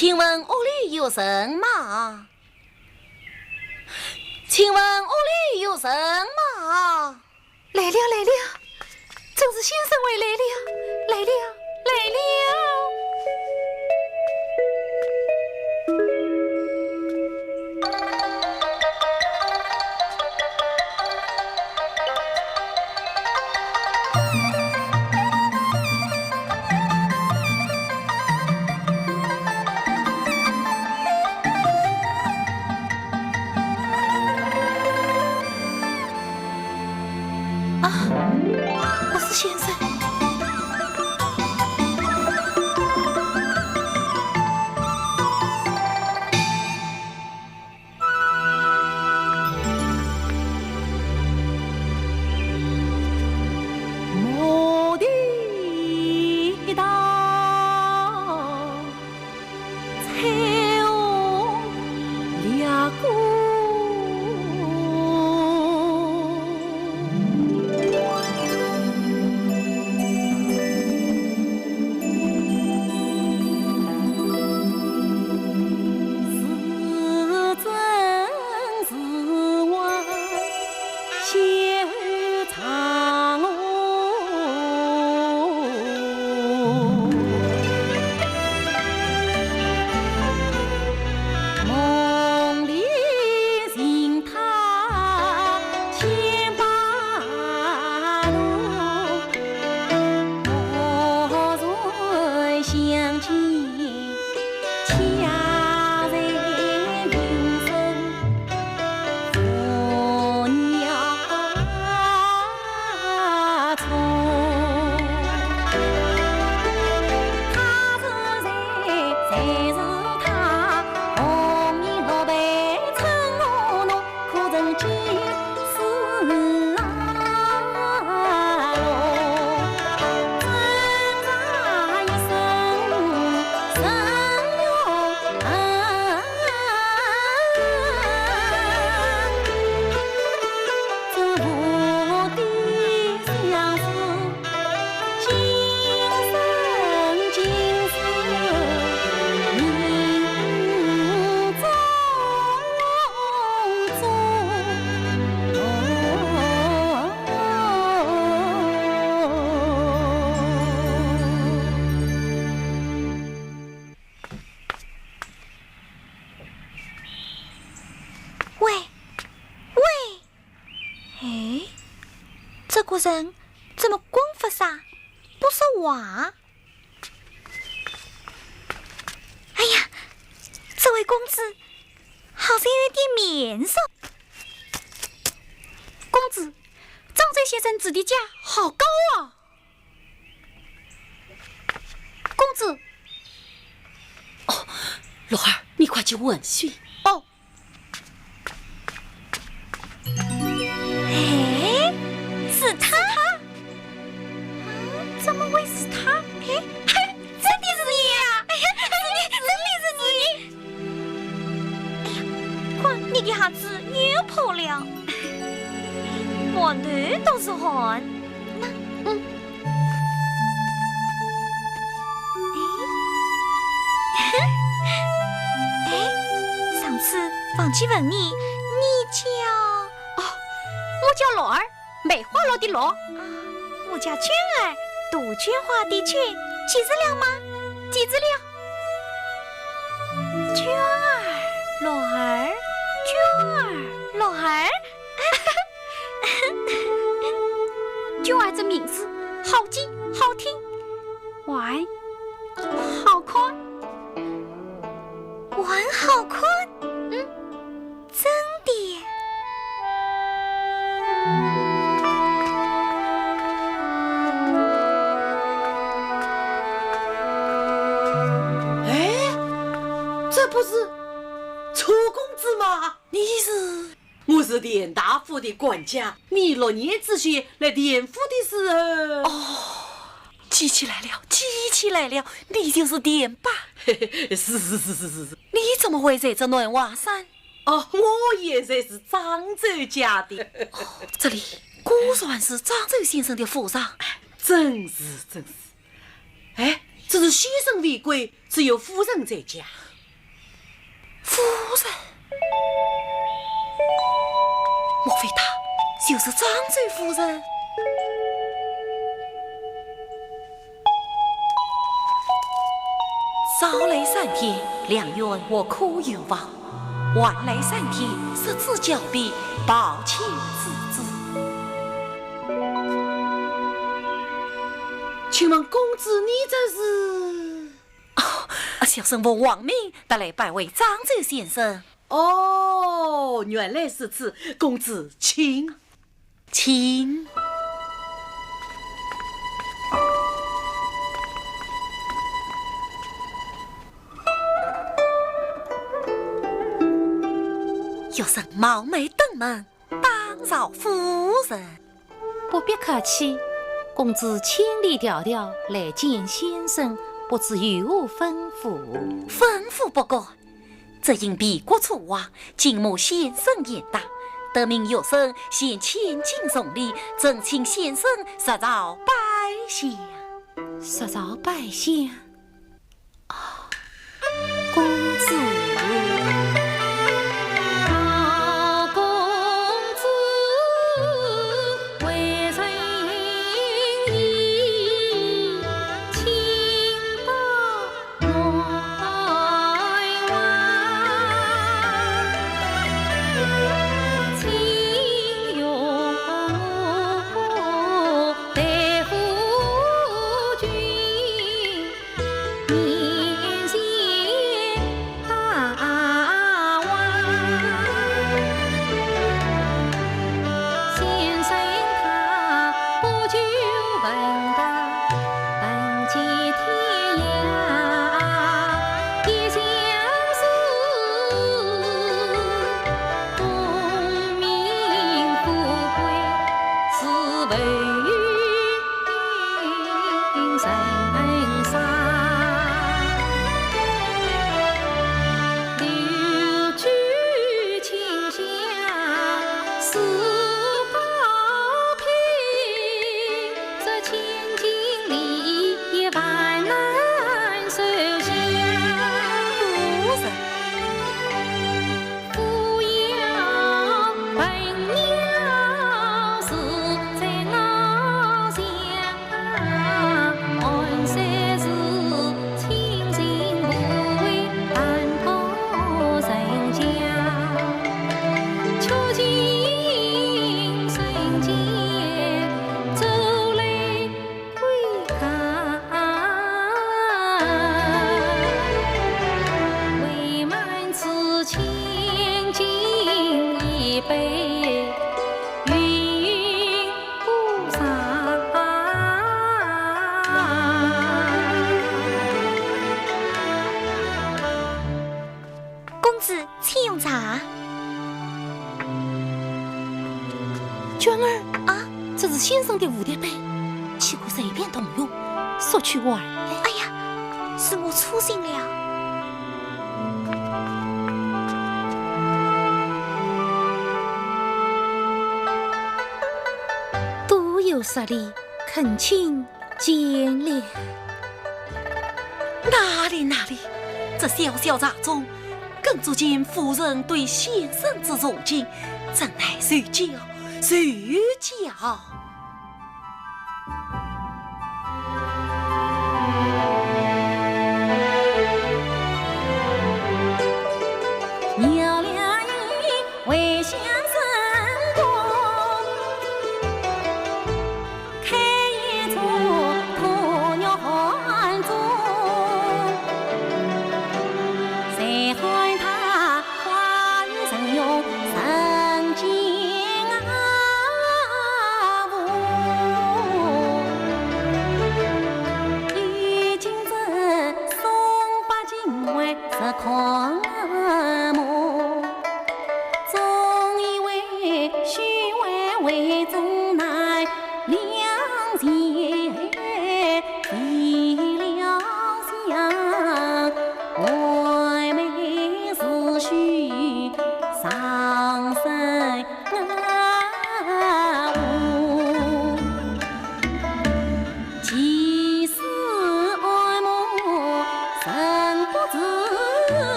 请问屋里有人吗？请问屋里有人吗？来了，来了，周氏先生回来了，来了，来了。 啊，我是先生。 喂，喂，哎，这个人怎么光发傻，不说话？ 哎呀，这位公子好像有点面熟。公子，张周先生住的家好高啊！公子。哦，罗儿，你快去问讯。哦。 哎，是他？嗯，怎么会是他？哎，嘿，真的是你呀！哎呀，真的，真的是你！哎呀，看你的鞋子又破了，满头都是汗。那，嗯， 哎，哎，上次忘记问你，你叫……哦，我叫罗儿，梅花鹿的鹿。啊，我叫娟儿，杜鹃花的鹃，记住了吗？记住了。娟儿，罗儿，娟儿，罗儿。 娟儿这名字好记好听，还好看。还好看？嗯，真的。哎，这不是楚公子吗？你是？ 我是田大夫的管家，你六年之前来田府的时候。哦，记起来了，记起来了，你就是田八。是，是，是，是，是，是。你怎么会在这南华山？哦，我原来是漳州家的。哦，这里果然是漳州先生的府上。真是，真是。哎，这是先生未归，只有夫人在家。夫人？莫非她就是漳州夫人？ 早来三天，良缘或可有望；晚来三天，失之交臂，抱歉之至。请问公子，你这是？哦，啊，小生奉王命，特来拜会漳州先生。哦，原来如此，公子请。 请。学生冒昧登门，打扰夫人。不必客气，公子千里迢迢来见先生，不知有何吩咐？吩咐不敢， 只因避过初往，敬慕先生贤达，特命学生先千金重礼，正请先生入朝拜相。入朝拜相？啊，公子。老公子，为人义，请到 公子，请用茶。娟儿啊，这是先生的蝴蝶杯，岂可随便动用，索取玩乐。哎呀，是我粗心了。 多有失礼，恳请见谅。哪里哪里，这小小茶中，更足见夫人对先生之重敬，真乃受教受教。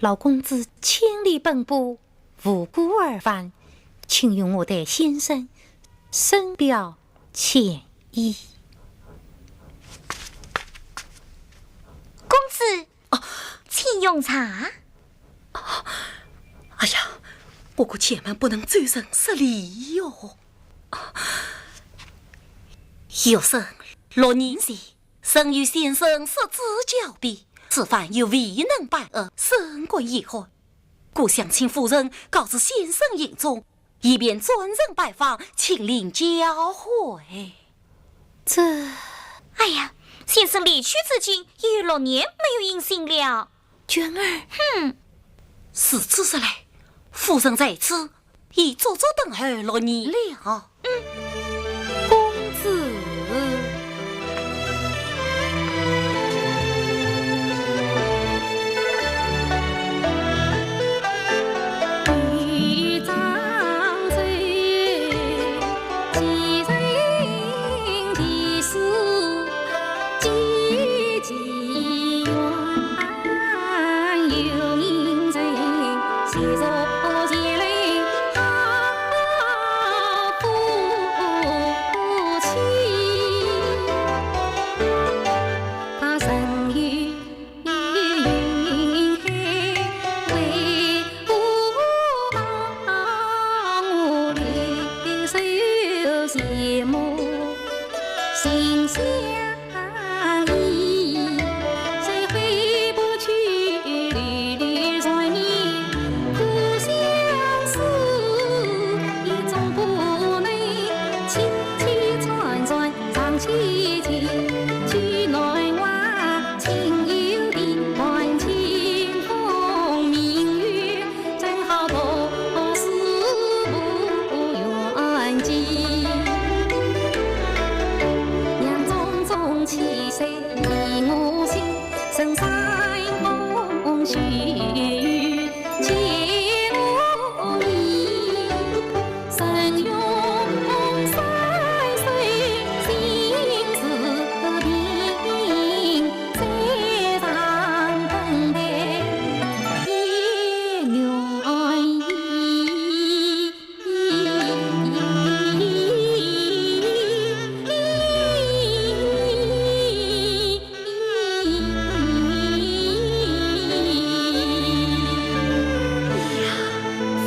老公子千里奔波，无故而返，请容我代先生深表歉意。公子，请用茶。哎呀，我可千万不能走人失礼哟。学生陆年前，曾与先生失之交臂，此番又未能拜谒，甚感遗憾。故想请夫人告知先生行踪，以便转程拜访，亲临交会。这……哎呀，先生离去至今已有六年没有音信了。娟儿。哼。如此说来，夫人在此已足足等候六年了。嗯。公子。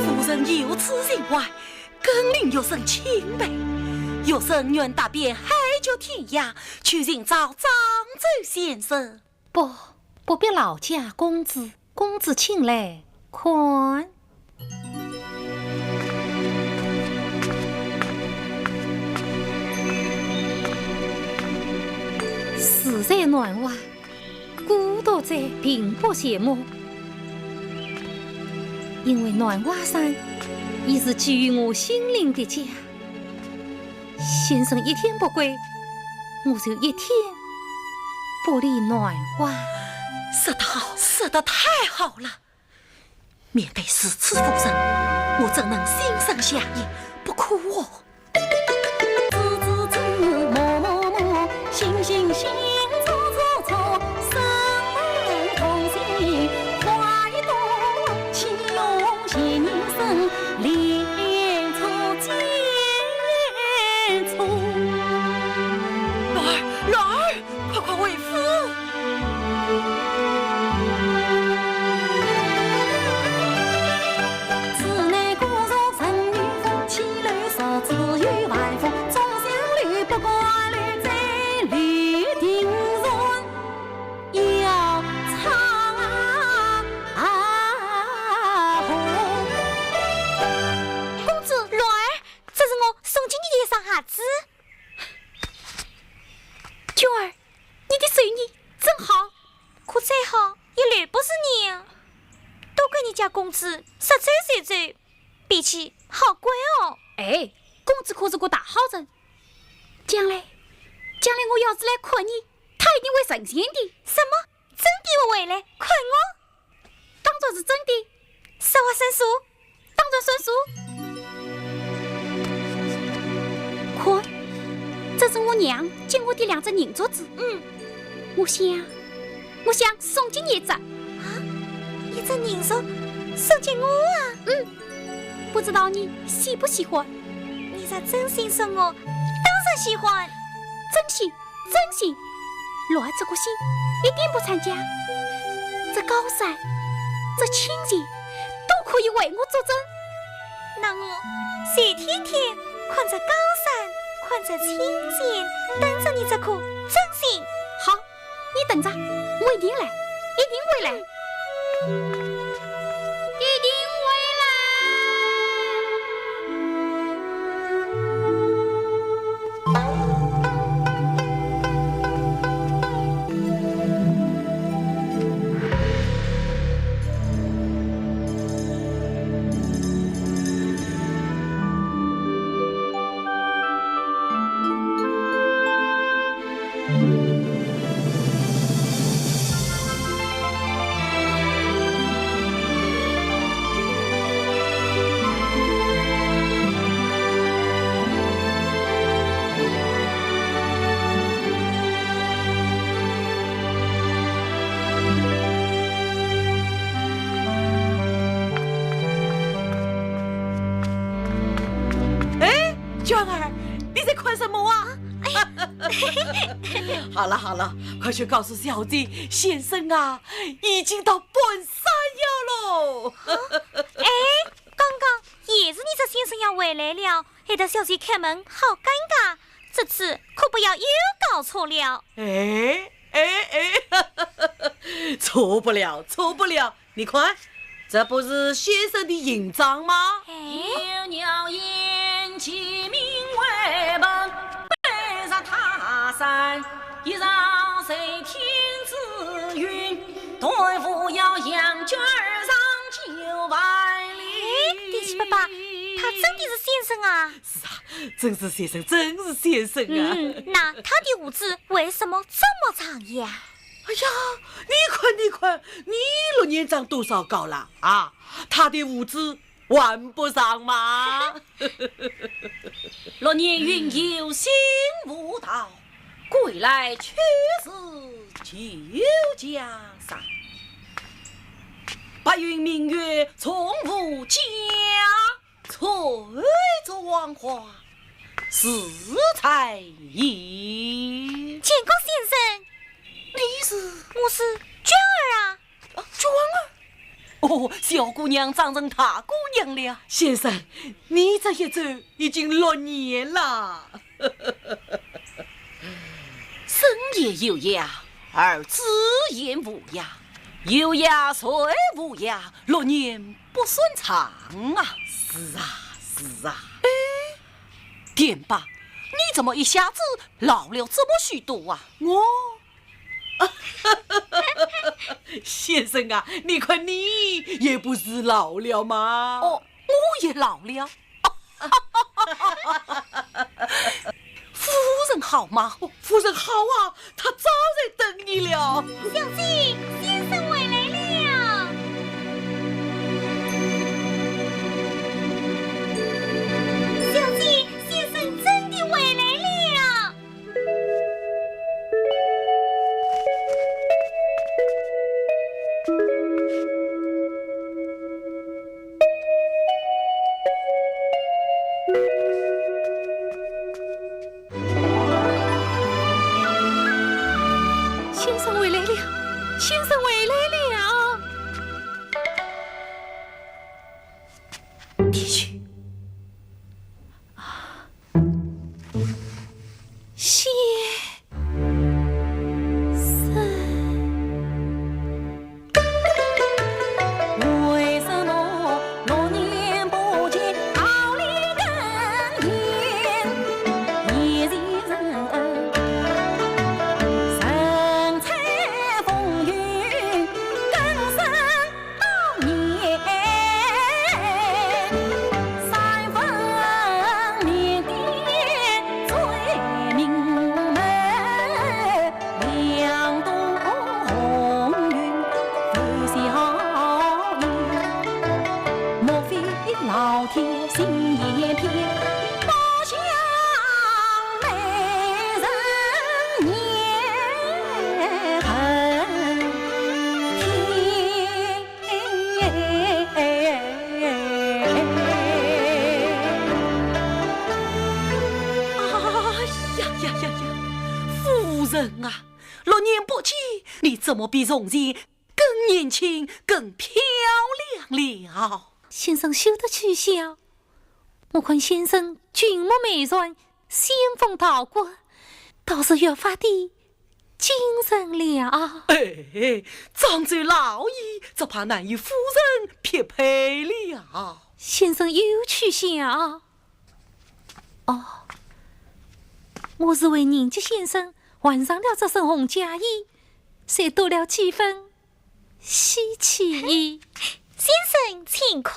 夫人有此情怀，更令学生钦佩。学生愿踏遍海角天涯，去寻找张周先生。不，不必劳驾公子，公子请来看。自在南华， 孤独在平北斜陌，因为南华山已是寄予我心灵的家。先生一天不归，我就一天不离南华。说得好，说得太好了。 面对如此夫人，我怎能心生邪意？不可哦。兰儿，兰儿， 快快回府！公子，兰儿，这是我送给你的一双鞋子。 娟儿，你的手艺真好，可再好也留不住你啊。都怪你家公子说走就走，脾气好怪哦。哎，公子可是个大好人，将来，将来我要是来看你，他一定会成全的。什么？真的会回来看我？ 当然是真的。实话实说。当然算数。看，这是我娘给我的两只银镯子。嗯。我想，我想送给你一只。啊？银这人说，送给我啊？嗯，不知道你喜不喜欢？你若真心送我，当然喜欢。真心，真心，乱这个心，一点不参加。这高山，这清静，都可以为我作证。那我就天天看着高山，看着清静，等着你这颗真心。好，你等着，我一定来，一定会来。 一定会来。哎，娟儿，你在看什么啊？好了好了，快去告诉小姐，先生啊，已经到半山腰喽。哎，刚刚也是你这先生要回来了，害得小姐开门，好尴尬。这次可不要又搞错了。哎哎哎，错不了，错不了。 你看，这不是先生的印章吗？哎，有鸟言，鸡鸣为本，北上他山，一上谁天之云，断无要阳卷儿上九万里。哎，第七伯伯，他真的是先生啊？是啊，真是先生，真是先生啊。嗯，那他的胡子为什么这么长呀？ 哎呀，你看，你看，你六年长多少高了啊？他的胡子还不长吗？六年云游心无道，归来却是旧家山。白云明月从无家， 翠竹黄花自在意。见过先生。你是？我是娟儿啊。啊，娟儿？哦，小姑娘长成大姑娘了。先生，你这一走已经六年了。 生也有涯，而子也无涯。有涯谁无涯，六年不算长啊。是啊，是啊。哎，田伯，你怎么一下子老了这么许多啊？我？先生啊，你看你也不是老了吗？哦，我也老了。 夫人好吗？哦，夫人好啊，她早在等你了。小姐，先生回来了。小姐，先生真的回来了。 先生回来了，先生回来了。的确，啊，先 生。为什么六年不见桃李更甜？一时人，人在风雨人啊，六年不见，你怎么比从前更年轻、更漂亮了？先生休得取笑，我看先生俊目美颡，仙风道骨，倒是越发的精神了。哎，漳州老爷，只怕难与夫人匹配了。先生又取笑。哦，我是为迎接先生换上了这身红嫁衣，才多了几分稀奇。先生，请看。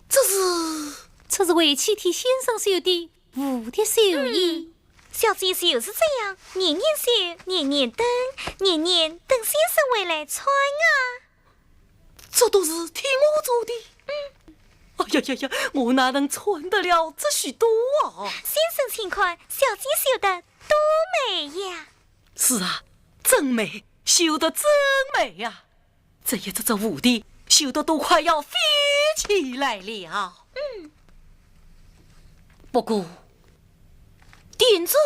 这是？这是为妻替先生绣的蝴蝶绣衣。嗯，小姐就是这样，年年绣，年年等，年年等先生回来穿啊。这都是替我做的？嗯。哎呀呀呀，我哪能穿得了这许多啊？先生请看，小姐绣的多美呀！是啊，真美，绣得真美呀！这一只只蝴蝶绣得都快要飞起来了。嗯。不过，点缀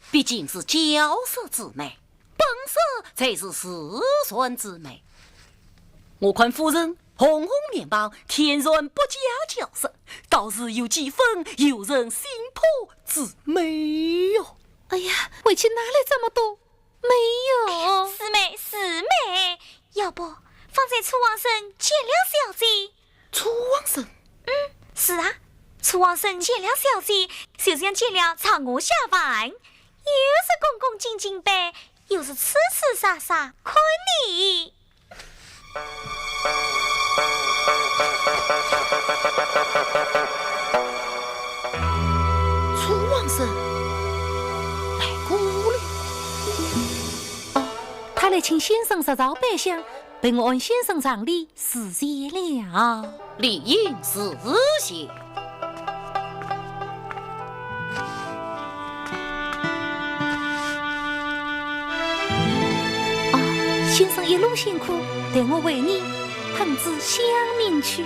毕竟是娇色之美，本色才是自然之美。我看夫人红红面庞，天然不假娇色，倒是有几分游人心魄之美哟。哎呀，回去哪来这么多？没有。是美，是美。要不，方才楚王生见了小姐？楚王生？嗯，是啊，楚王生见了小姐，就像见了床下下凡，又是恭恭敬敬般，又是痴痴傻傻看你。 楚王生来过了。哦，他来请先生入朝拜相，陪我按先生常例辞谢了。理应辞谢。 啊，先生一路辛苦，待我为你捧仔香茗去。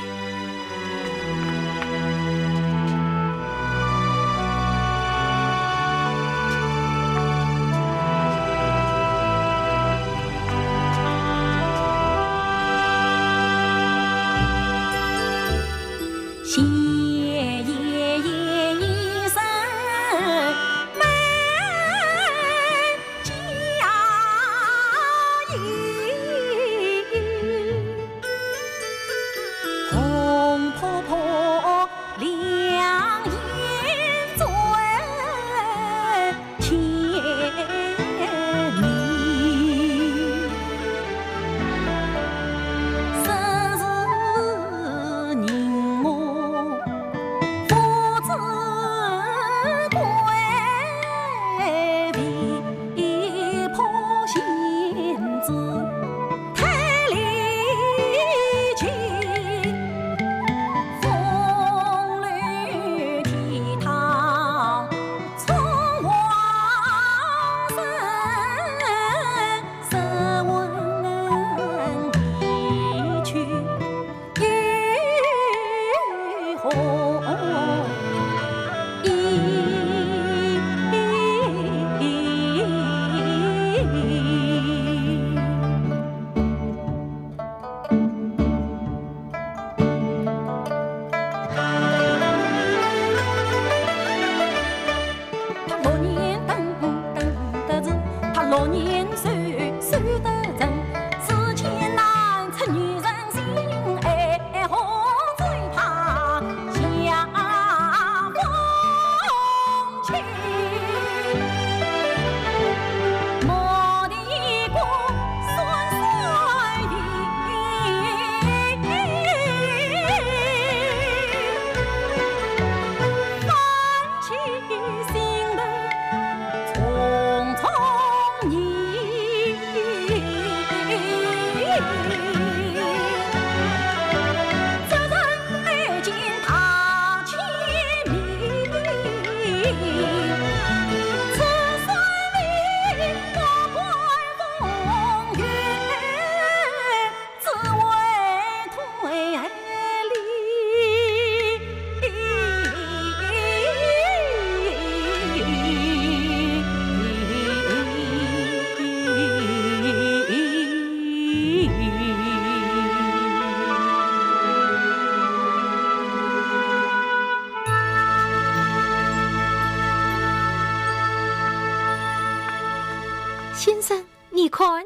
先生，你看，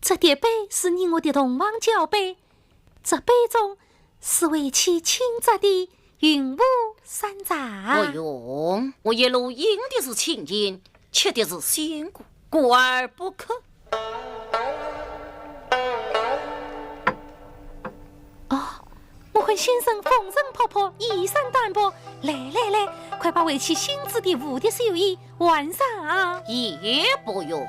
这叠碑是你我的同窗交碑，这碑中是为妻亲摘的云雾山茶。不用，我一路饮的是清泉，吃的是鲜果，过而不可。哦，我看先生风尘仆仆，衣衫单薄，来来来，快把为妻新制的蝴蝶绣衣 换上啊。也不用。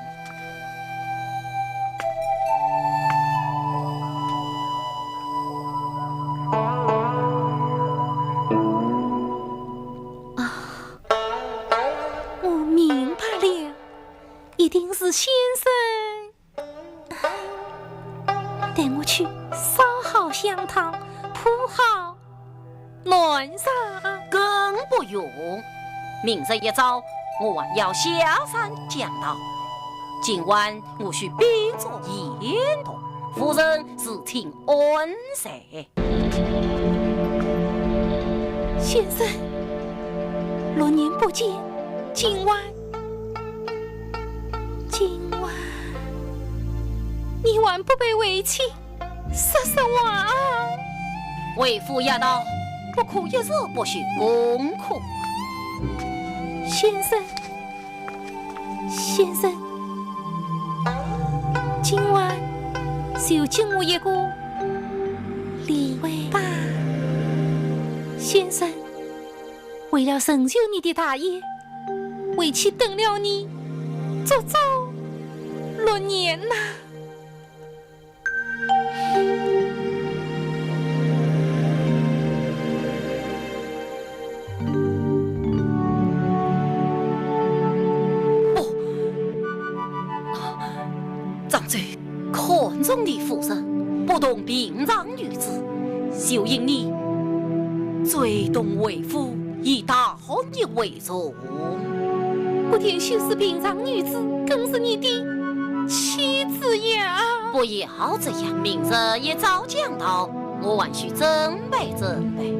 啊，我明白了，一定是先生。 待我去烧好香汤，铺好暖床。更不用，明日一早我还要下山讲道，今晚我需宾坐雁东，夫人自请安睡。先生，六年不见，今晚 今晚你还不陪为妻说说话啊？为夫言道，不可一日不学功课。先生，先生，今晚就给我一个理由吧。先生， 为了成就你的大业，为妻等了你足足六年呐。不，张周，看中的夫人不同平常女子，就因你最懂为夫， 以大恩为重。不但就是平常女子，更是你的妻子呀。不要这样，明日一早讲道，我还需准备准备。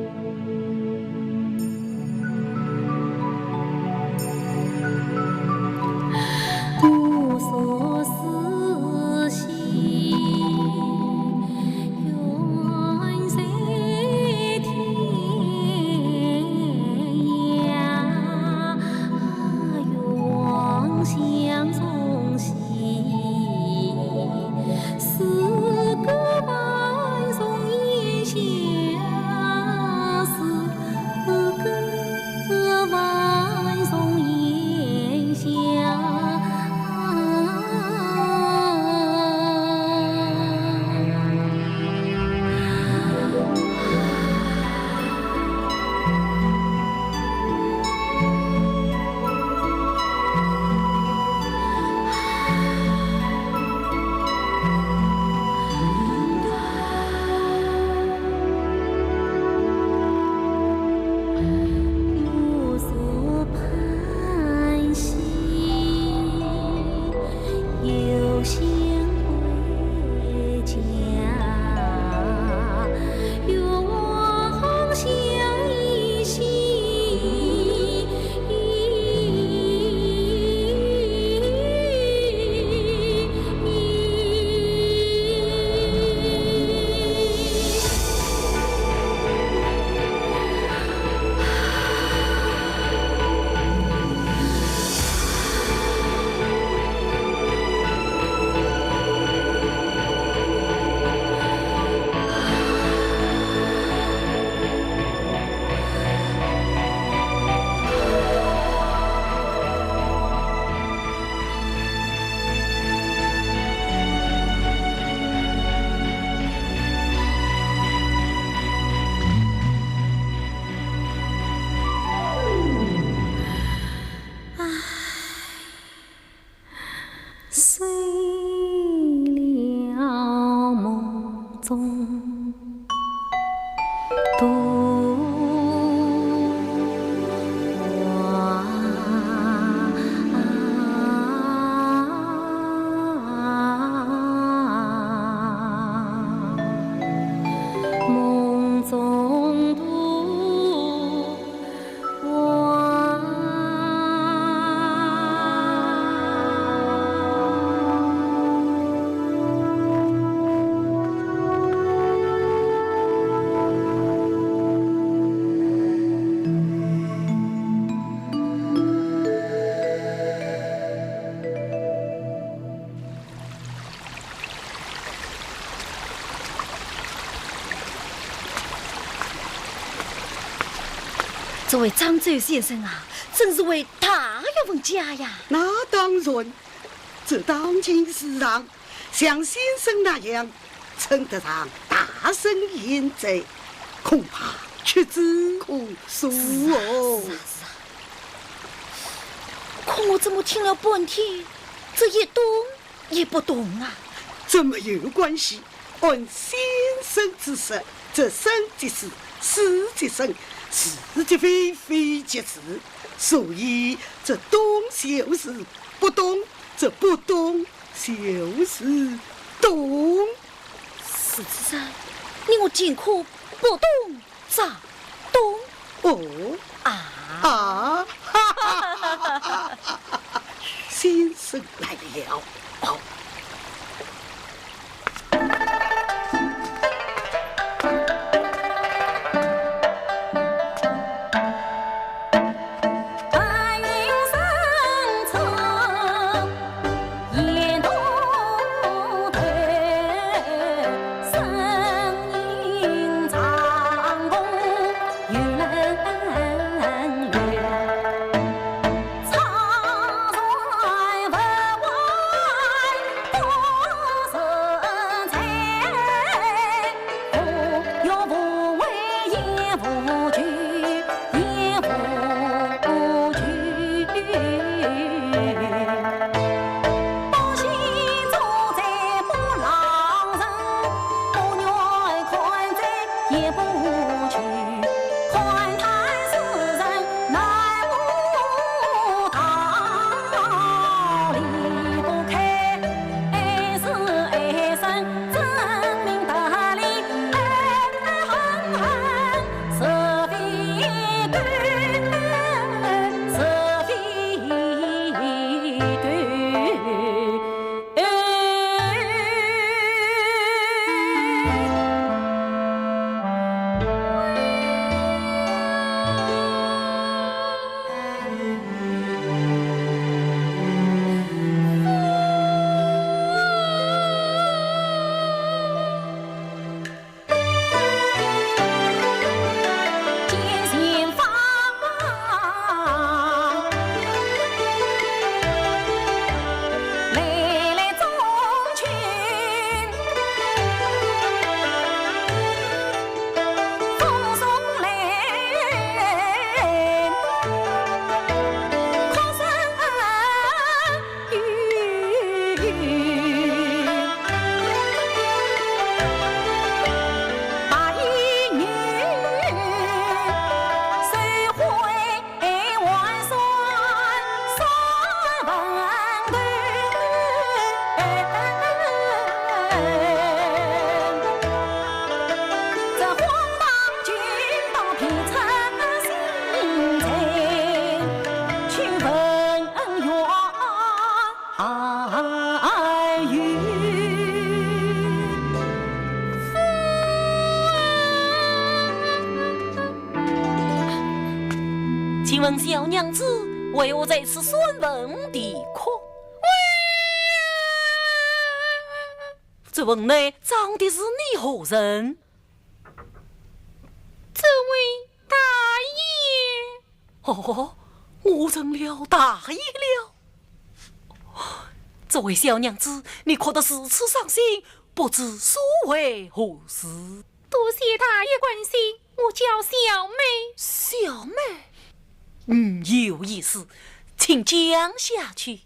这位张周先生啊，真是位大学问家呀。那当然，这当今世上，像先生那样称得上大圣贤者，恐怕屈指可数哦。是啊，是啊，是啊。可我怎么听了半天，这一懂 也不懂啊。这没有关系，按先生之说，这生即死，死即生，是即非，非即是。所以这懂就是不懂，这不懂就是懂。是，是啊，你我尽可不懂 张东。哦。啊。啊。先生来了。哦。请问小娘子，为何在此酸文啼哭？这文内葬的是你何人？这位大爷。 哦，我成了大爷了。这位小娘子，你哭得如此伤心，不知所为何事？多谢大爷关心，我叫小妹。小妹？嗯，有意思，请讲下去。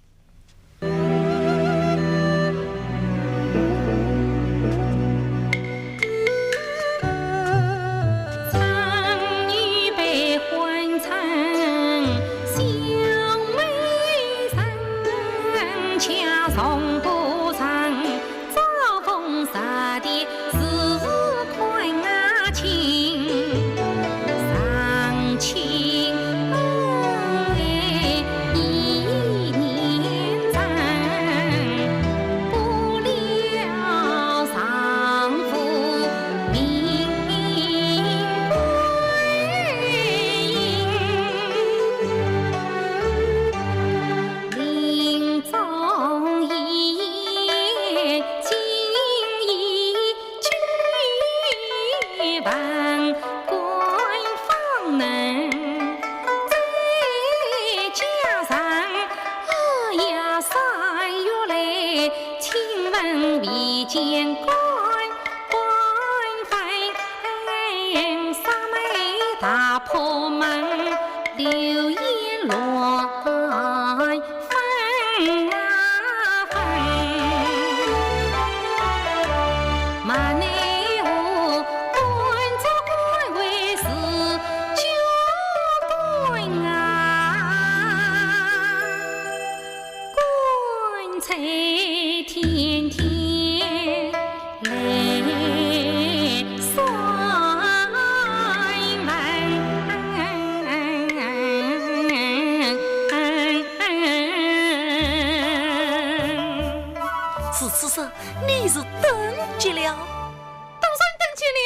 是此事，你是登极了？当然登极了。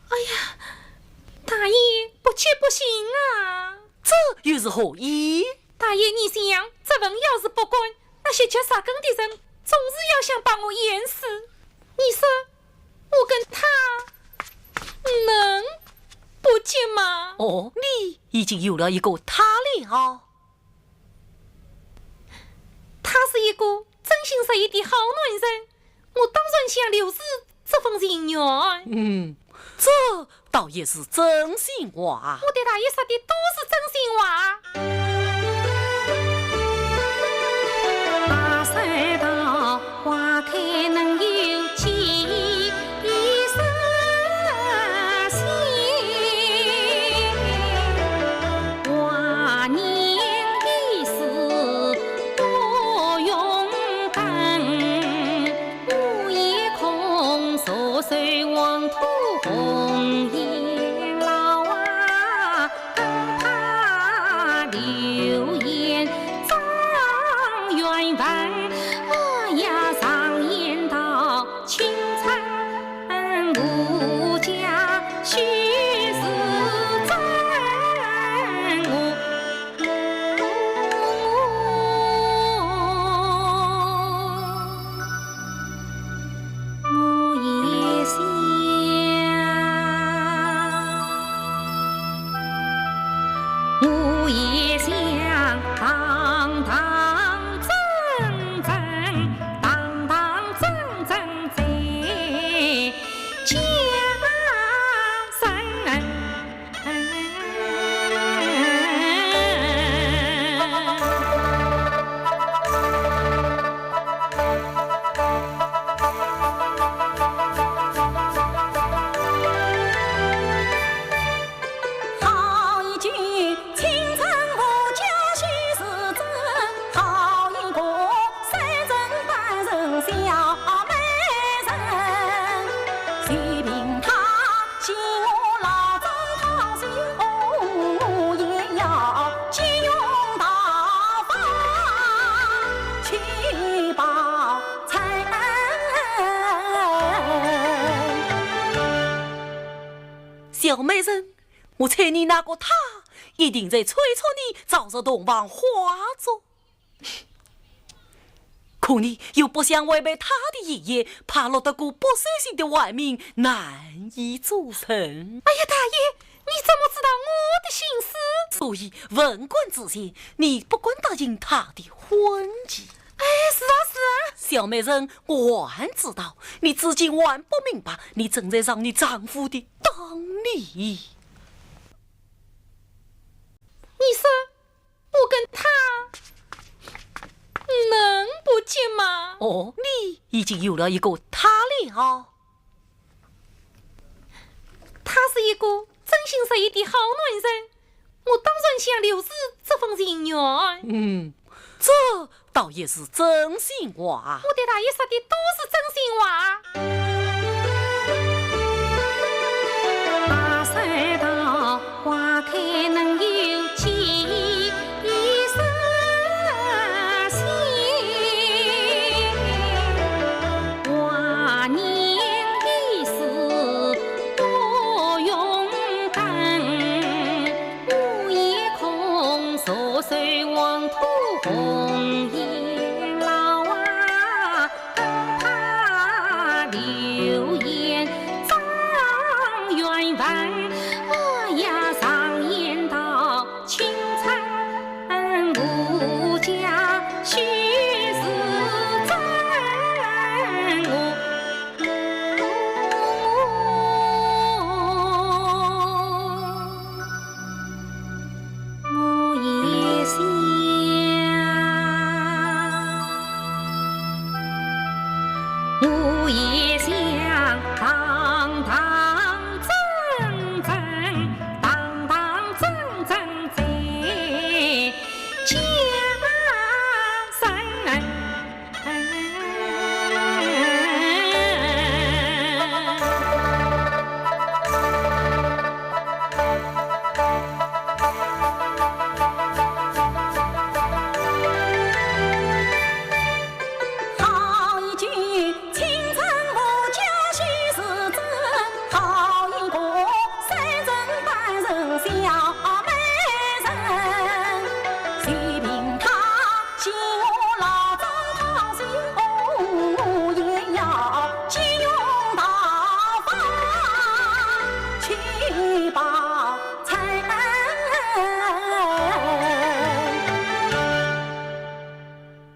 哎呀，大爷不急不行啊。这又是何意？大爷，你想，这文要是不管，那些掘沙坑的人总是要想把我淹死。你说，我跟他能不急吗？哦，你已经有了一个他了。 他是一个真心实意的好男人，我当然想留住这份情缘。嗯，这倒也是真心话。我对大爷说的都是真心话。大山桃花开能有几 一生心，华年一世不用等。午夜空诉守黄土红颜老啊， 更怕流言状元闻。哎呀，常言道，青春无价，须知真。我 我也想，我也想堂堂正正，堂堂正正在家生。 好一句青春无价须知真，好一个三生半生小美人。随凭他欺我老张讨水工，我也要借用大方去报仇。小美人， 我猜你那个他一定在催促你早日洞房花烛。可你又不想违背他的遗言，怕落得个不小心的坏名，难以做人。哎呀，大爷，你怎么知道我的心思？所以问官之前，你不敢答应他的婚期。哎，是啊，是啊。小美人，我还知道，你至今还不明白，你正在尝你丈夫的当年。 你说我跟他能不结吗？哦，你已经有了一个他了。他是一个真心实意的好男人，我当然想留住这份情缘。嗯，这 倒也是真心话。我对大爷说的都是真心话。大山桃花开能有几时谢？华年一世不用等。 午夜空诉守黄土红颜老啊，更怕流言状元闻。哎呀，常言道，青春无价须知真。我也想堂堂正正，堂堂正正在家门。 好一句青春无价许是真，好一个三人半人小美人，随便她。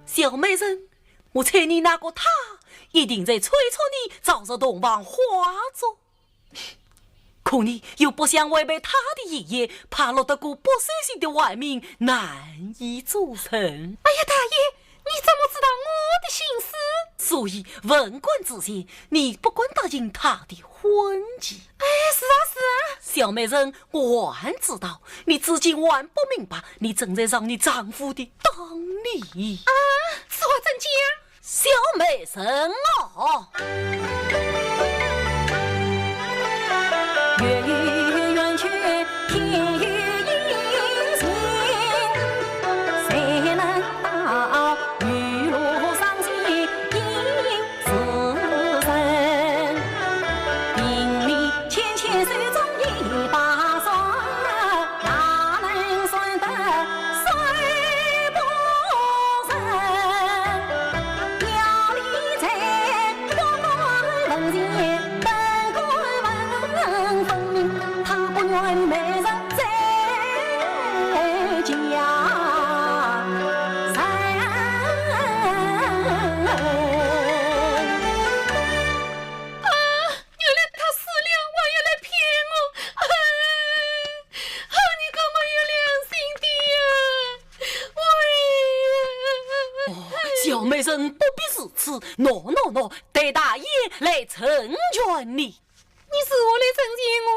小美人，我猜你那个他一定在催促你早日洞房花烛。 可你又不想违背他的遗言，怕落得个不守信的坏名，难以做人。哎呀，大爷，你怎么知道我的心思？所以，文官之前，你不敢答应他的婚期。哎，是啊，是啊。小美人，我还知道，你至今还不明白，你正在上你丈夫的当。啊，此话怎讲？ 小美人哦。月有圆缺，天有阴晴，谁能道雨露上进行时辰？明明 牵牵手中一把伞，哪能算得算不成？要你在我门前登个门，分明他不愿美人在家人。 啊，原来他死了，还要来骗我！哎，好你个没有良心的呀！喂呀！哦，小美人不必如此，喏喏喏，待大爷来成全你。你如何来成全我？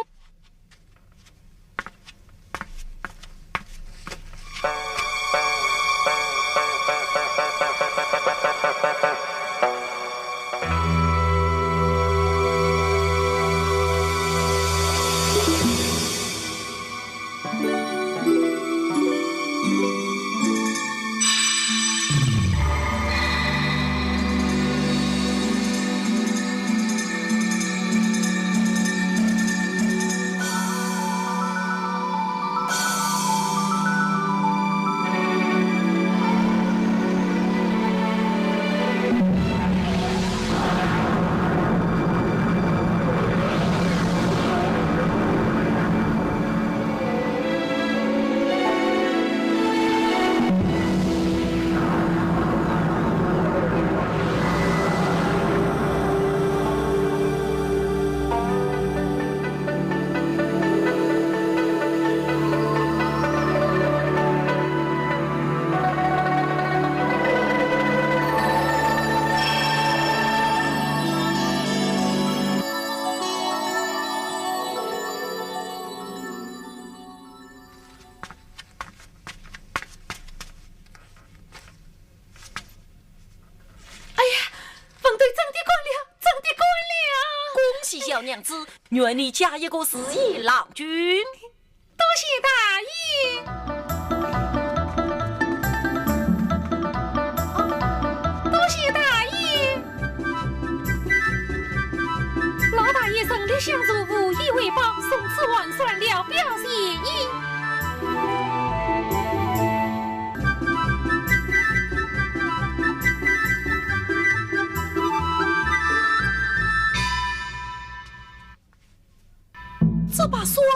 哎呀，文队真的干了，真的干了！恭喜小娘子，愿你嫁一个如意郎君。多谢大爷，多谢大爷。老大爷人力相助，无以为报，从此完算了表谢意。 这把伞儿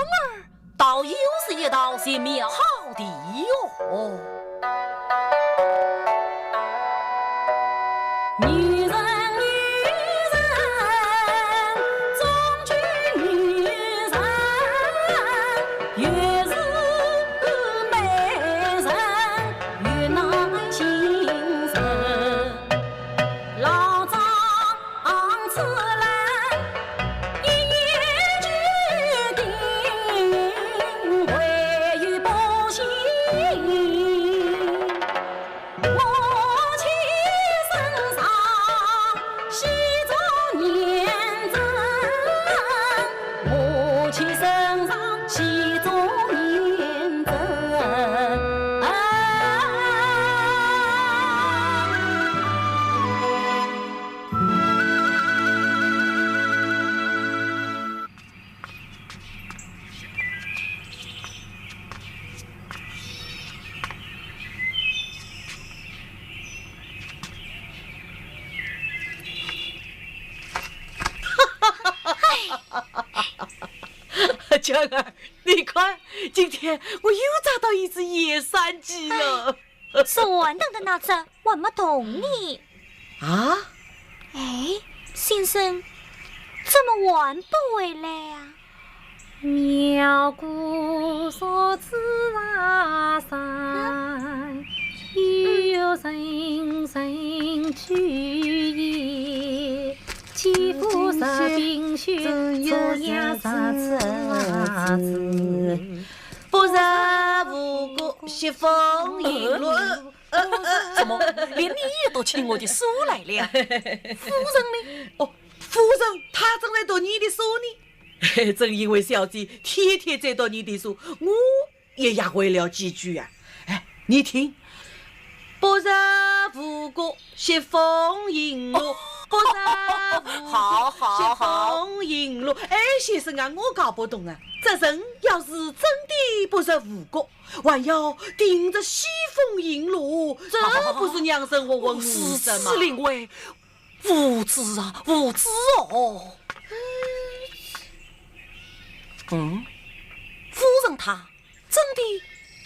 香儿，你看，今天我又抓到一只野山鸡了。哎，是玩的那只，玩不动你。啊？哎，先生，怎么玩不回来啊？ 不入吴国，西风引路。呃，呃，怎么，连你也读起我的书来了？夫人呢？哦，夫人，她正在读你的书呢。正因为小姐天天在读你的书，我也学会了几句啊。哎，你听，不入吴国，西风引路，不入吴国，好，好，好。西风引路。哎，先生啊，我搞不懂啊，这人要是真的不入吴国，还要顶着西风引路，这不是让人活活饿死吗？如此临危，无知啊，无知哦。嗯，夫人她 真的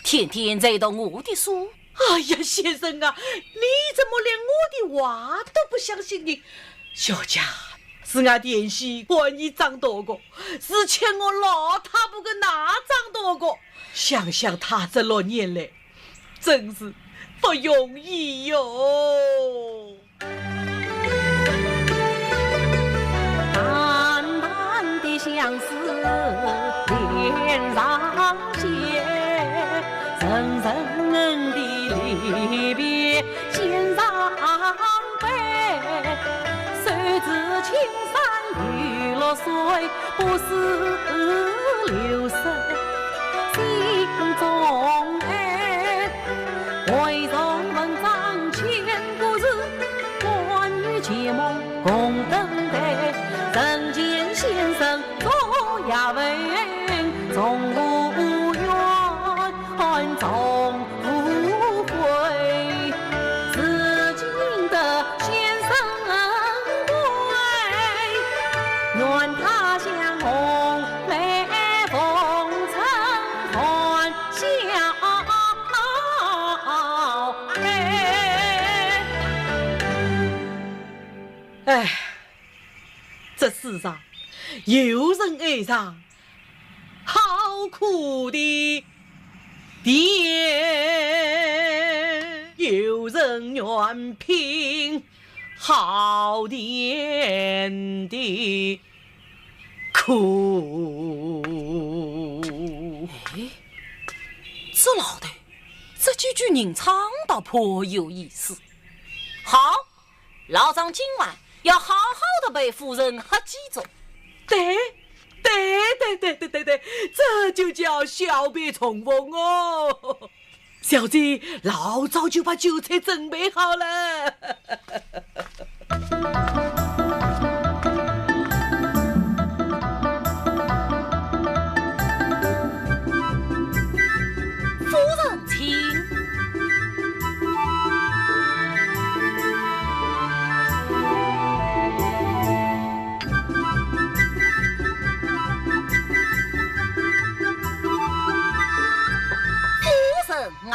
天天在读我的书？哎呀，先生啊，你怎么连我的话都不相信呢？小姐，是俺田喜看你长大个，是欠我老太婆个奶长大个，想想她这六年来，真是不容易哟。 淡淡的相思脸上写，层层的离别肩上背。谁知青山又绿水，不似流水心中爱。 回首文章千古事，关于旧梦共登台。人间仙生昨夜问，从无缘，从无悔。如今得仙生归，愿他乡红梅凤呈欢 笑。哎，哎，这世上有人爱上好苦的甜，有人愿品好甜的 苦。哎，这老头，这几句吟唱倒颇有意思。好，老张今晚要好好的陪夫人喝几盅。对，对，对，这就叫小别重逢哦。 小姐，老早就把酒菜准备好了。夫人请。夫人啊，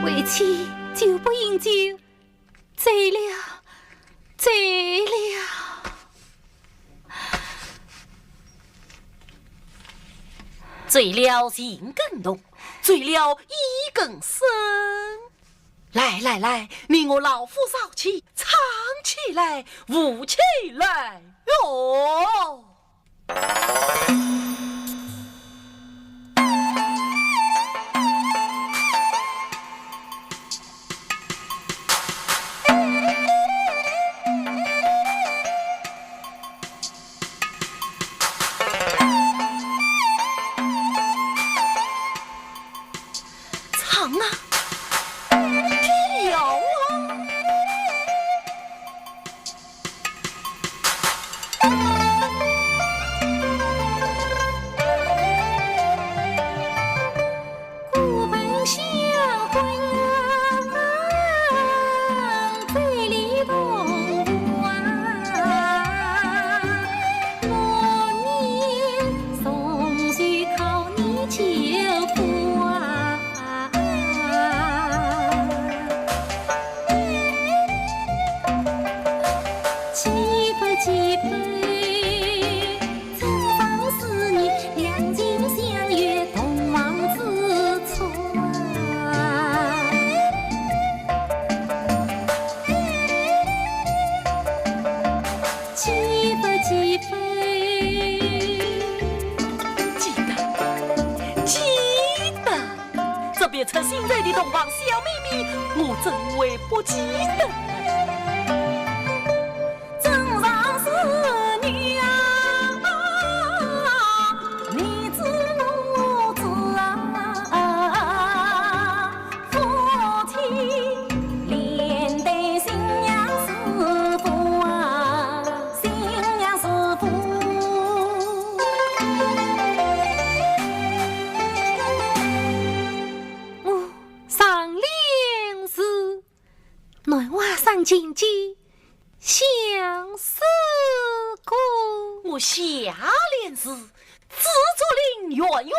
为妻就不饮酒，醉了，醉了。醉了情更浓，醉了意更深。来来来，你我老夫少妻，唱起来，舞起来哟！ 唱啊，跳啊。 记得，记得。 这别出心裁的洞房小秘密，我怎会不记得？我上联是：男花上进几相思苦。我下联是：紫竹林远远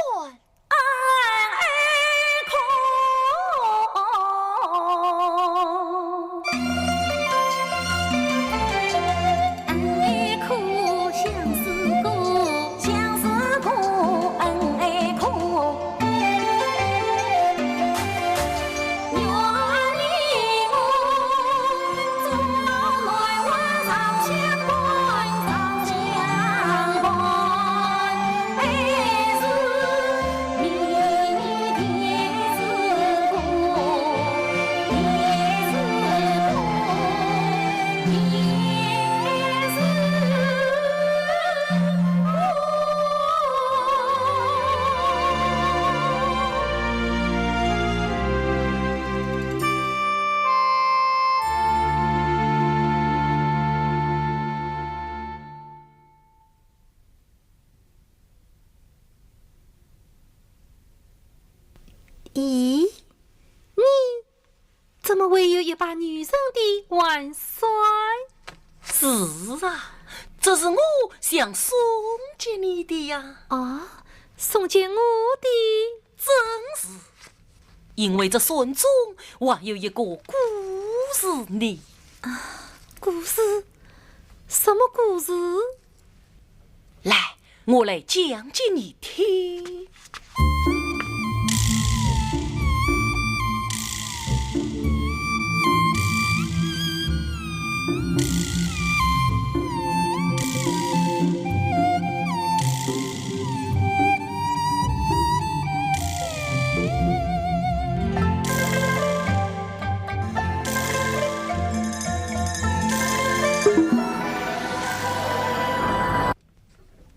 咦，你怎么会有一把女人的碗筷？是啊，这是我想送给你的呀。哦，送给我的？正是，因为这碗中还有一个故事呢。啊，故事？什么故事？ 来，我来讲给你听。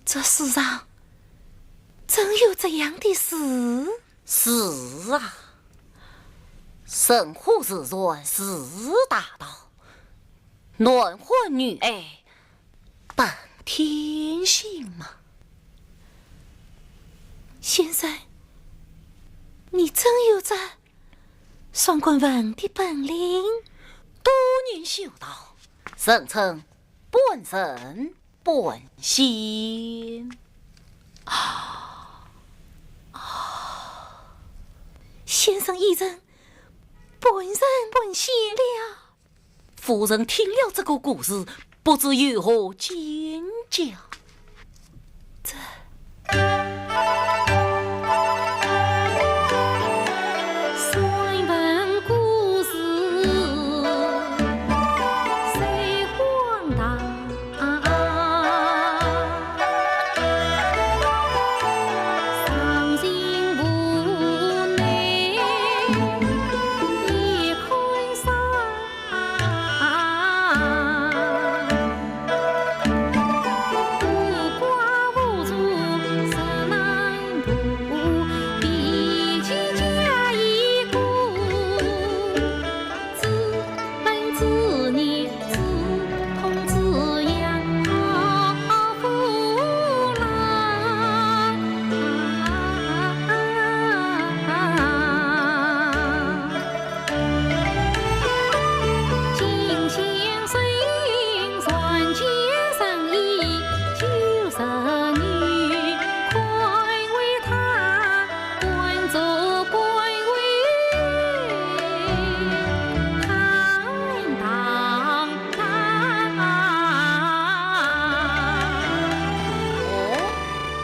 这世上真有这样的事？是啊，人火自然是大道，男欢女爱本天性嘛。先生，你真有这双观文的本领？多年修道，人称半神半仙。先生一人本人闻信了。夫人听了这个故事，不知有何见解。这哦，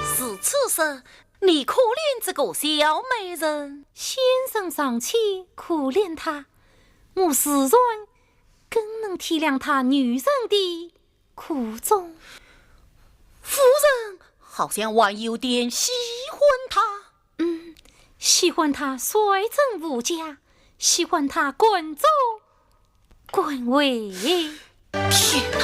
是此事，你可怜这个小美人。先生尚且可怜她，我自然更能体谅她女人的苦衷。夫人好像还有点喜欢她。嗯，喜欢她率真无假，喜欢她敢作敢为。天哪！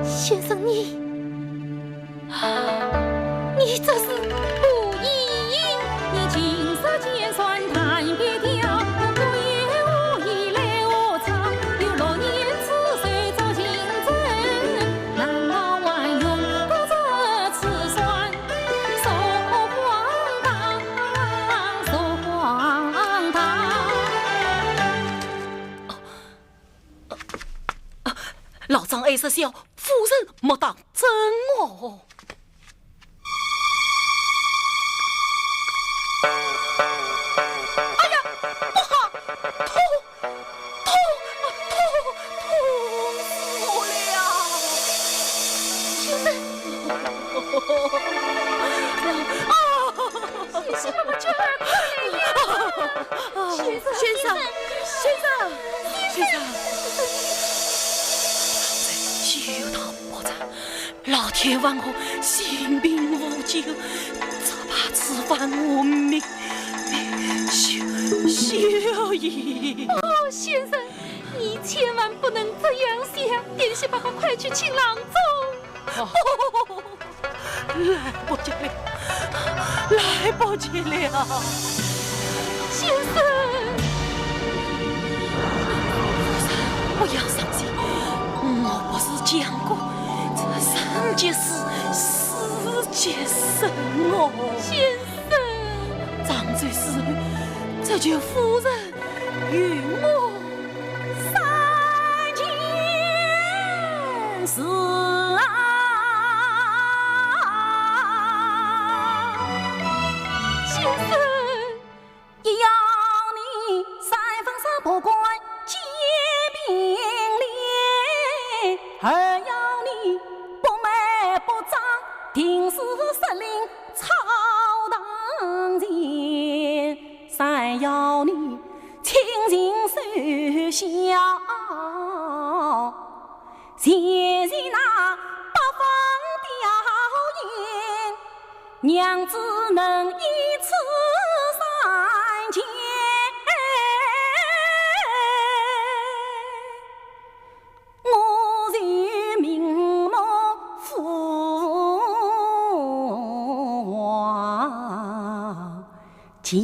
先生，你，你这是故意？老张爱说笑，夫人莫当真哦。哎呀，不好，痛，痛，痛，痛死我了！先生，先生，快来呀！先生，先生，先生，先生，先生，有道不长。 老天还我性命无救，只怕此番我命，命休，休矣。哦，先生，你千万不能这样想，爹爹爸爸快去请郎中。哦，来不及了，来不及了。先生。 不要伤心，我不是讲过，这人即死，死即生哦。先生。漳州事后，只求夫人与我三件事啊。先生。 一要你三分三不管皆并列，二要你不卖不涨定是石林草堂前，谁要你轻轻收下。前去那八方吊唁，娘子能一次三千。 我是名目父王见。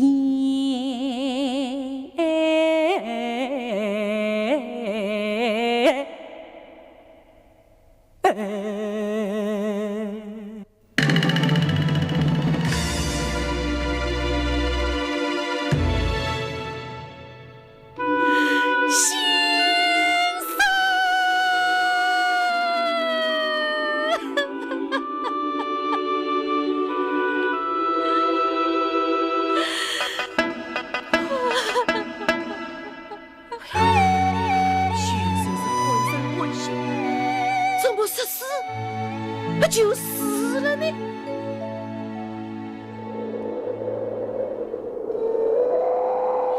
先生！先生是半生欢喜，怎么说死不就死了呢？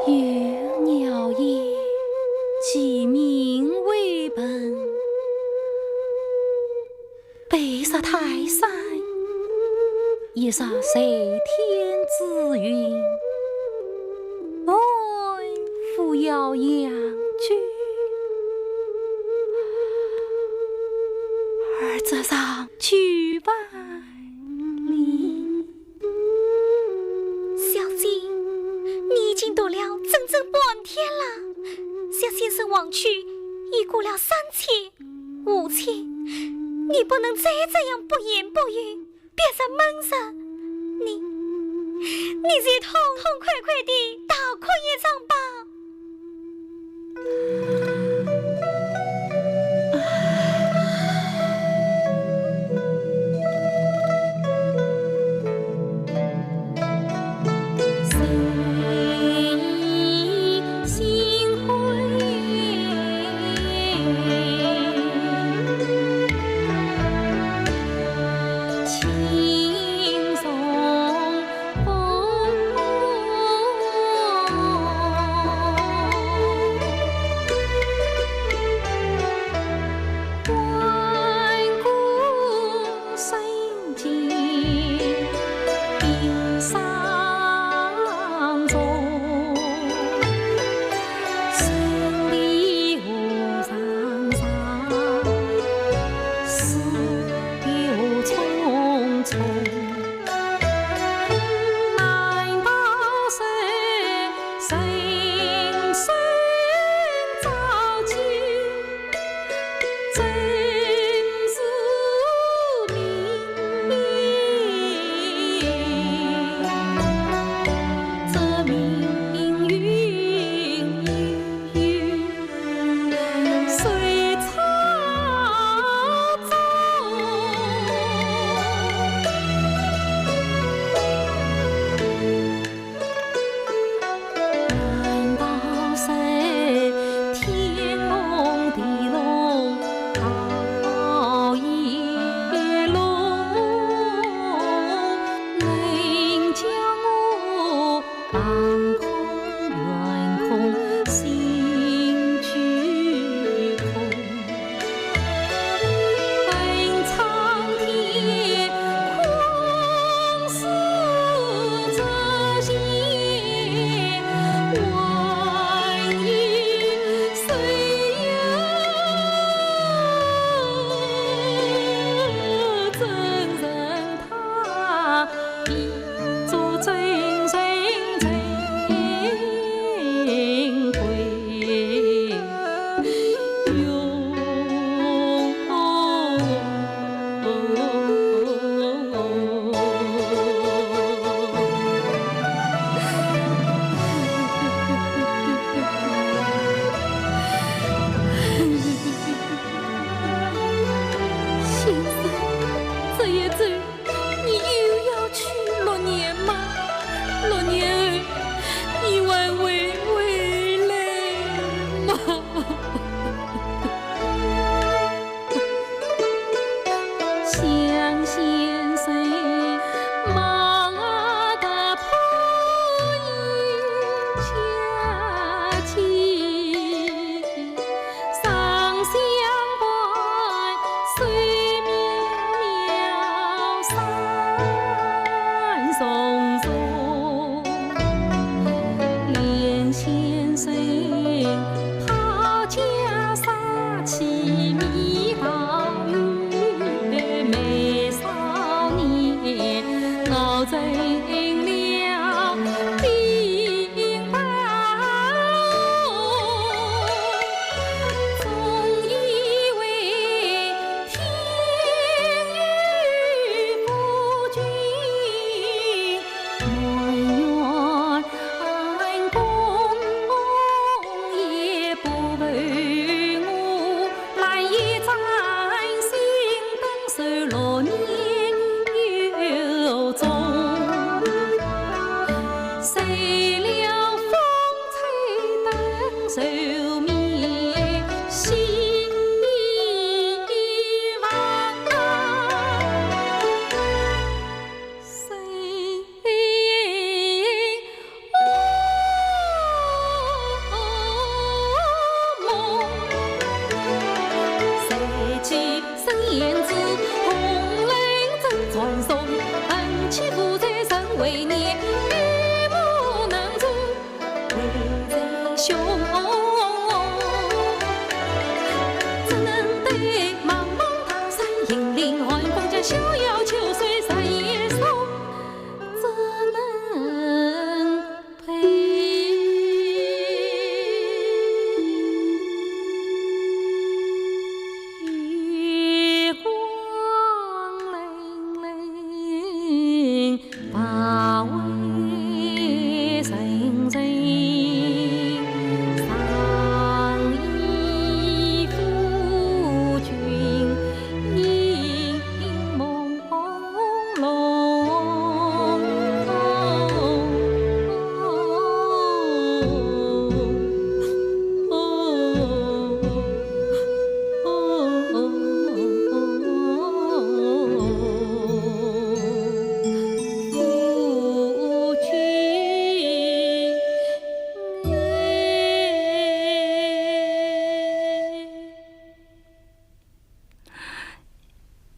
有鸟言，其鸣为本， 被杀泰山，亦杀在天之云。安府要阳君，而则上九万里。小姐，你已经读了整整半天了。小先生亡去已过了三千、 母亲，你不能再这样不言不语，别人闷着，你，你就痛痛快快地大哭一场吧。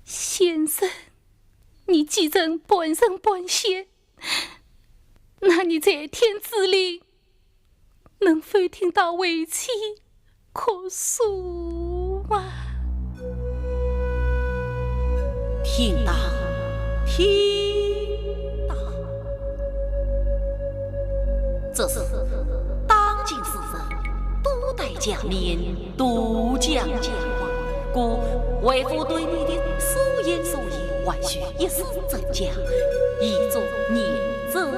先生，你既然半人半仙，那你在天之灵能否听到为妻哭诉啊？听到，听到。只是当今世人多戴假面，多讲假话，故为夫对你的所言所语，还需一字真假，以作验证。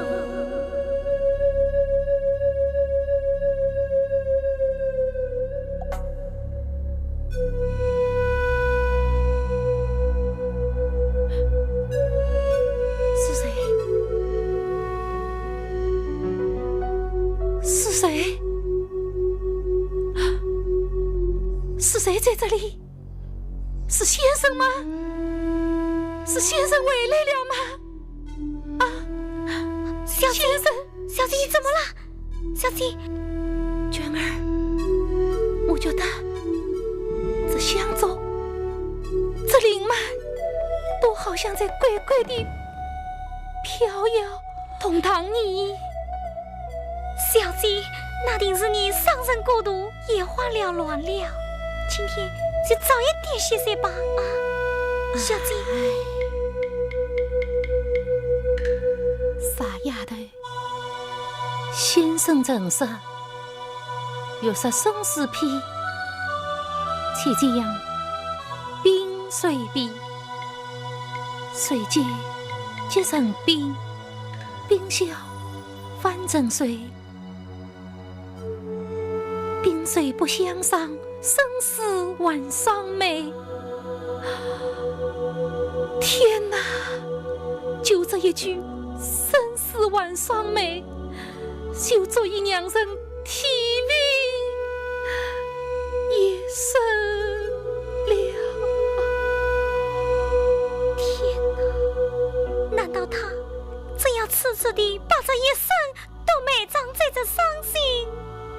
是谁？是谁？是谁在这里？是先生吗？是先生回来了吗？啊，小姐，先生，小姐，你怎么了？ 小姐，娟儿，我觉得这香烛、这灵幡都好像在乖乖地飘摇同堂呢。小姐，那定是你伤神过度，眼花缭乱了。今天就早一点歇歇吧，啊，小姐。哎，傻丫头， 先生曾说，欲说生死篇，且讲冰水篇。水结即成冰，冰消方成水。冰水不相伤， 生死还双美。天哪，就这一句生死还双美，就足以让人涕零眼泪了。天哪，难道他真要痴痴地把这一生 都埋葬在这伤心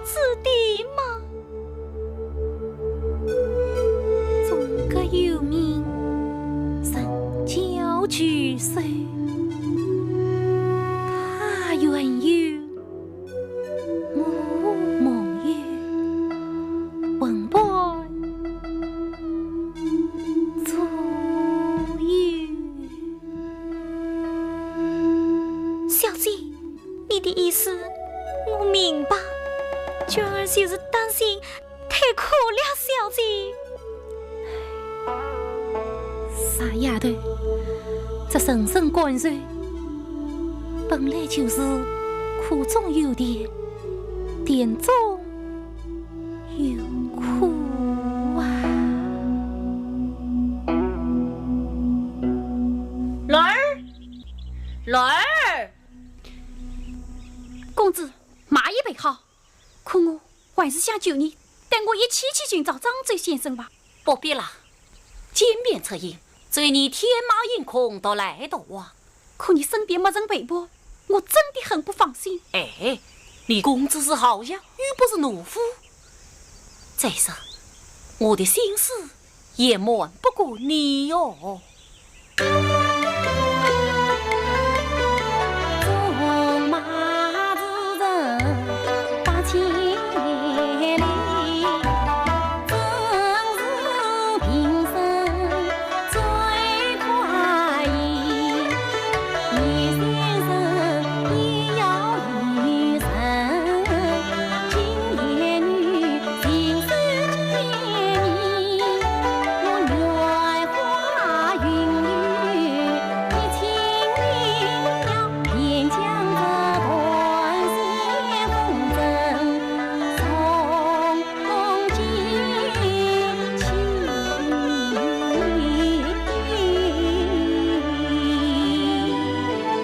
之地吗？纵隔幽冥，人教聚首，他远游，我梦游，魂伴左右。小姐，你的意思我明白，娟儿就是担心太苦了小姐。傻丫头，这人生感受本来就是苦中有甜，甜中有苦啊。兰儿，兰儿。公子，马已备好，可我还是想求你带我一起去寻找张周先生吧。不必了，今便出营，只有你天马行空到哪里啊？可你身边没人陪伴，我真的很不放心。哎，你公子是好样，又不是懦夫。再说，我的心思也瞒不过你哟。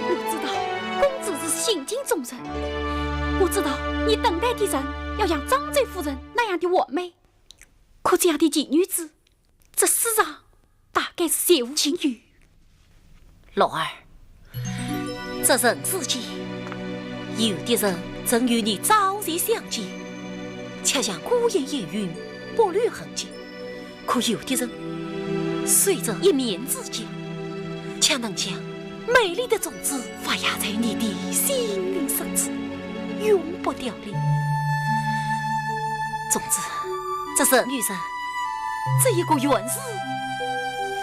我知道公子是性情中人，我知道你等待的人要像张周夫人那样的完美，可这样的奇女子，这世上大概是绝无仅有。兰儿，这人世间，有的人曾与你朝夕相见，却像孤雁烟云，不露痕迹。 可有的人，虽只一面之缘，却能将美丽的种子发芽在你的心灵深处，永不凋零。总之，这人与人，只有缘字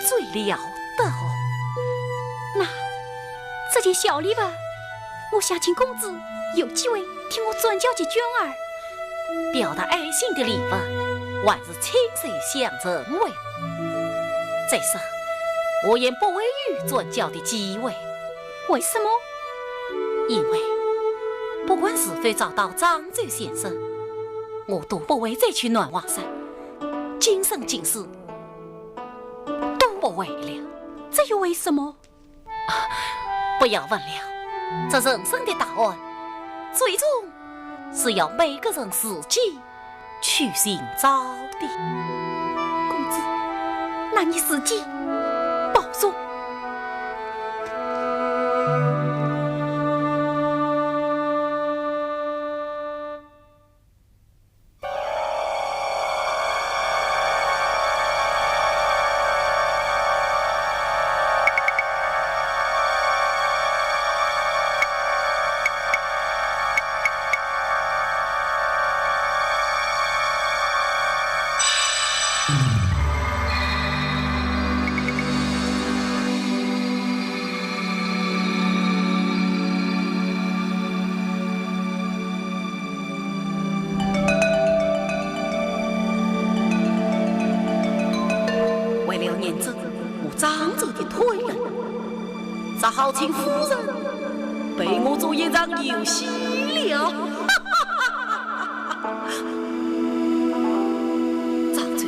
最了得哦。那这件小礼物，我想请公子有机会替我转交给娟儿。 表达爱心的礼物，还是亲手相赠为好。再说，我也不会有转交的机会。为什么？因为不管是否找到张周先生，我都不会再去南华山，今生今世都不会了。这又为什么？ 不要问了，这人生的答案，最终是要每个人自己去寻找的。公子，那你自己保重。 为了验证我张周的推论，只好请夫人陪我做一场游戏了。张周，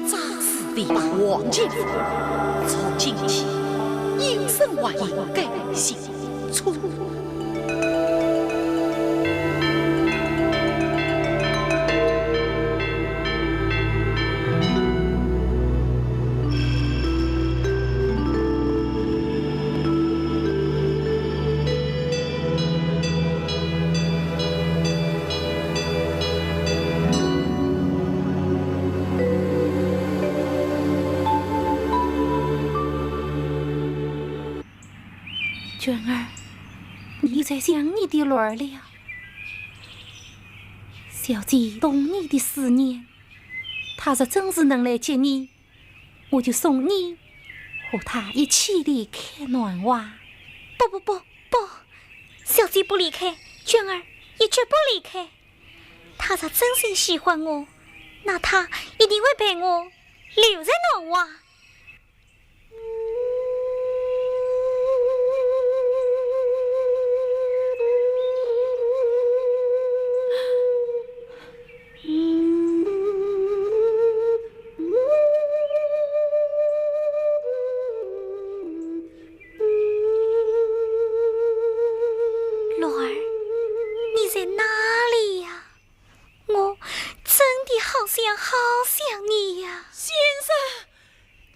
张氏第八黄金符，从今起，隐身还应该行。 娟儿，你又在想你的兰儿了？小姐懂你的思念，她若真是能来接你，我就送你和她一起离开南华。不不不，不，小姐不离开，娟儿也绝不离开。她若真心喜欢我，那她一定会陪我留在南华。 洛儿，你在哪里呀？我真的好想好想你呀。先生，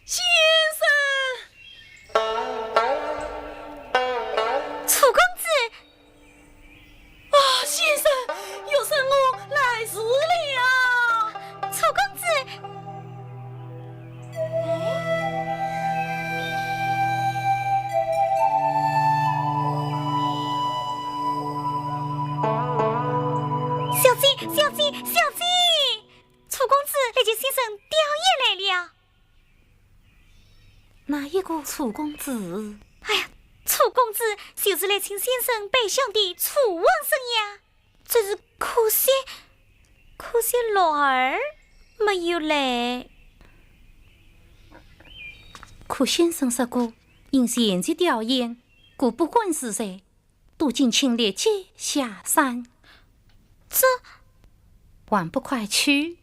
先生！楚公子！啊，先生，学生我来迟了。楚公子！ 小姐，小姐，小姐！楚公子来接先生吊唁来了。哪一个楚公子？哎呀，楚公子就是来请先生拜相的楚王生呀。只是可惜，可惜洛儿没有来。可先生说过，因前去吊唁，故不敢自在。 都请卿立即下山。这……还不快去？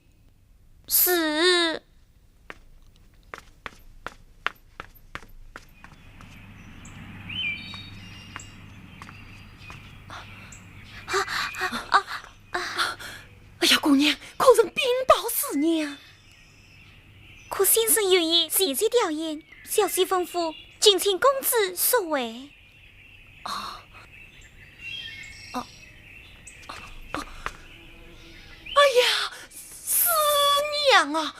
是。啊，啊，啊，啊。哎呀，姑娘，可曾禀报师娘？可先生有意前去吊唁，小姐吩咐，敬请公子速回。 啊，啊，啊，哎呀，师娘啊，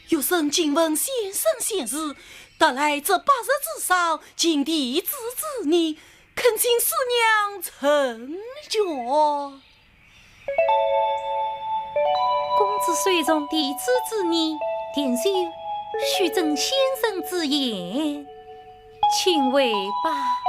学生敬问先生贤侄，特来这百日之上，尽弟子之义，恳请师娘成全。 公子虽从弟子之义，定是须遵先生之言，请回吧。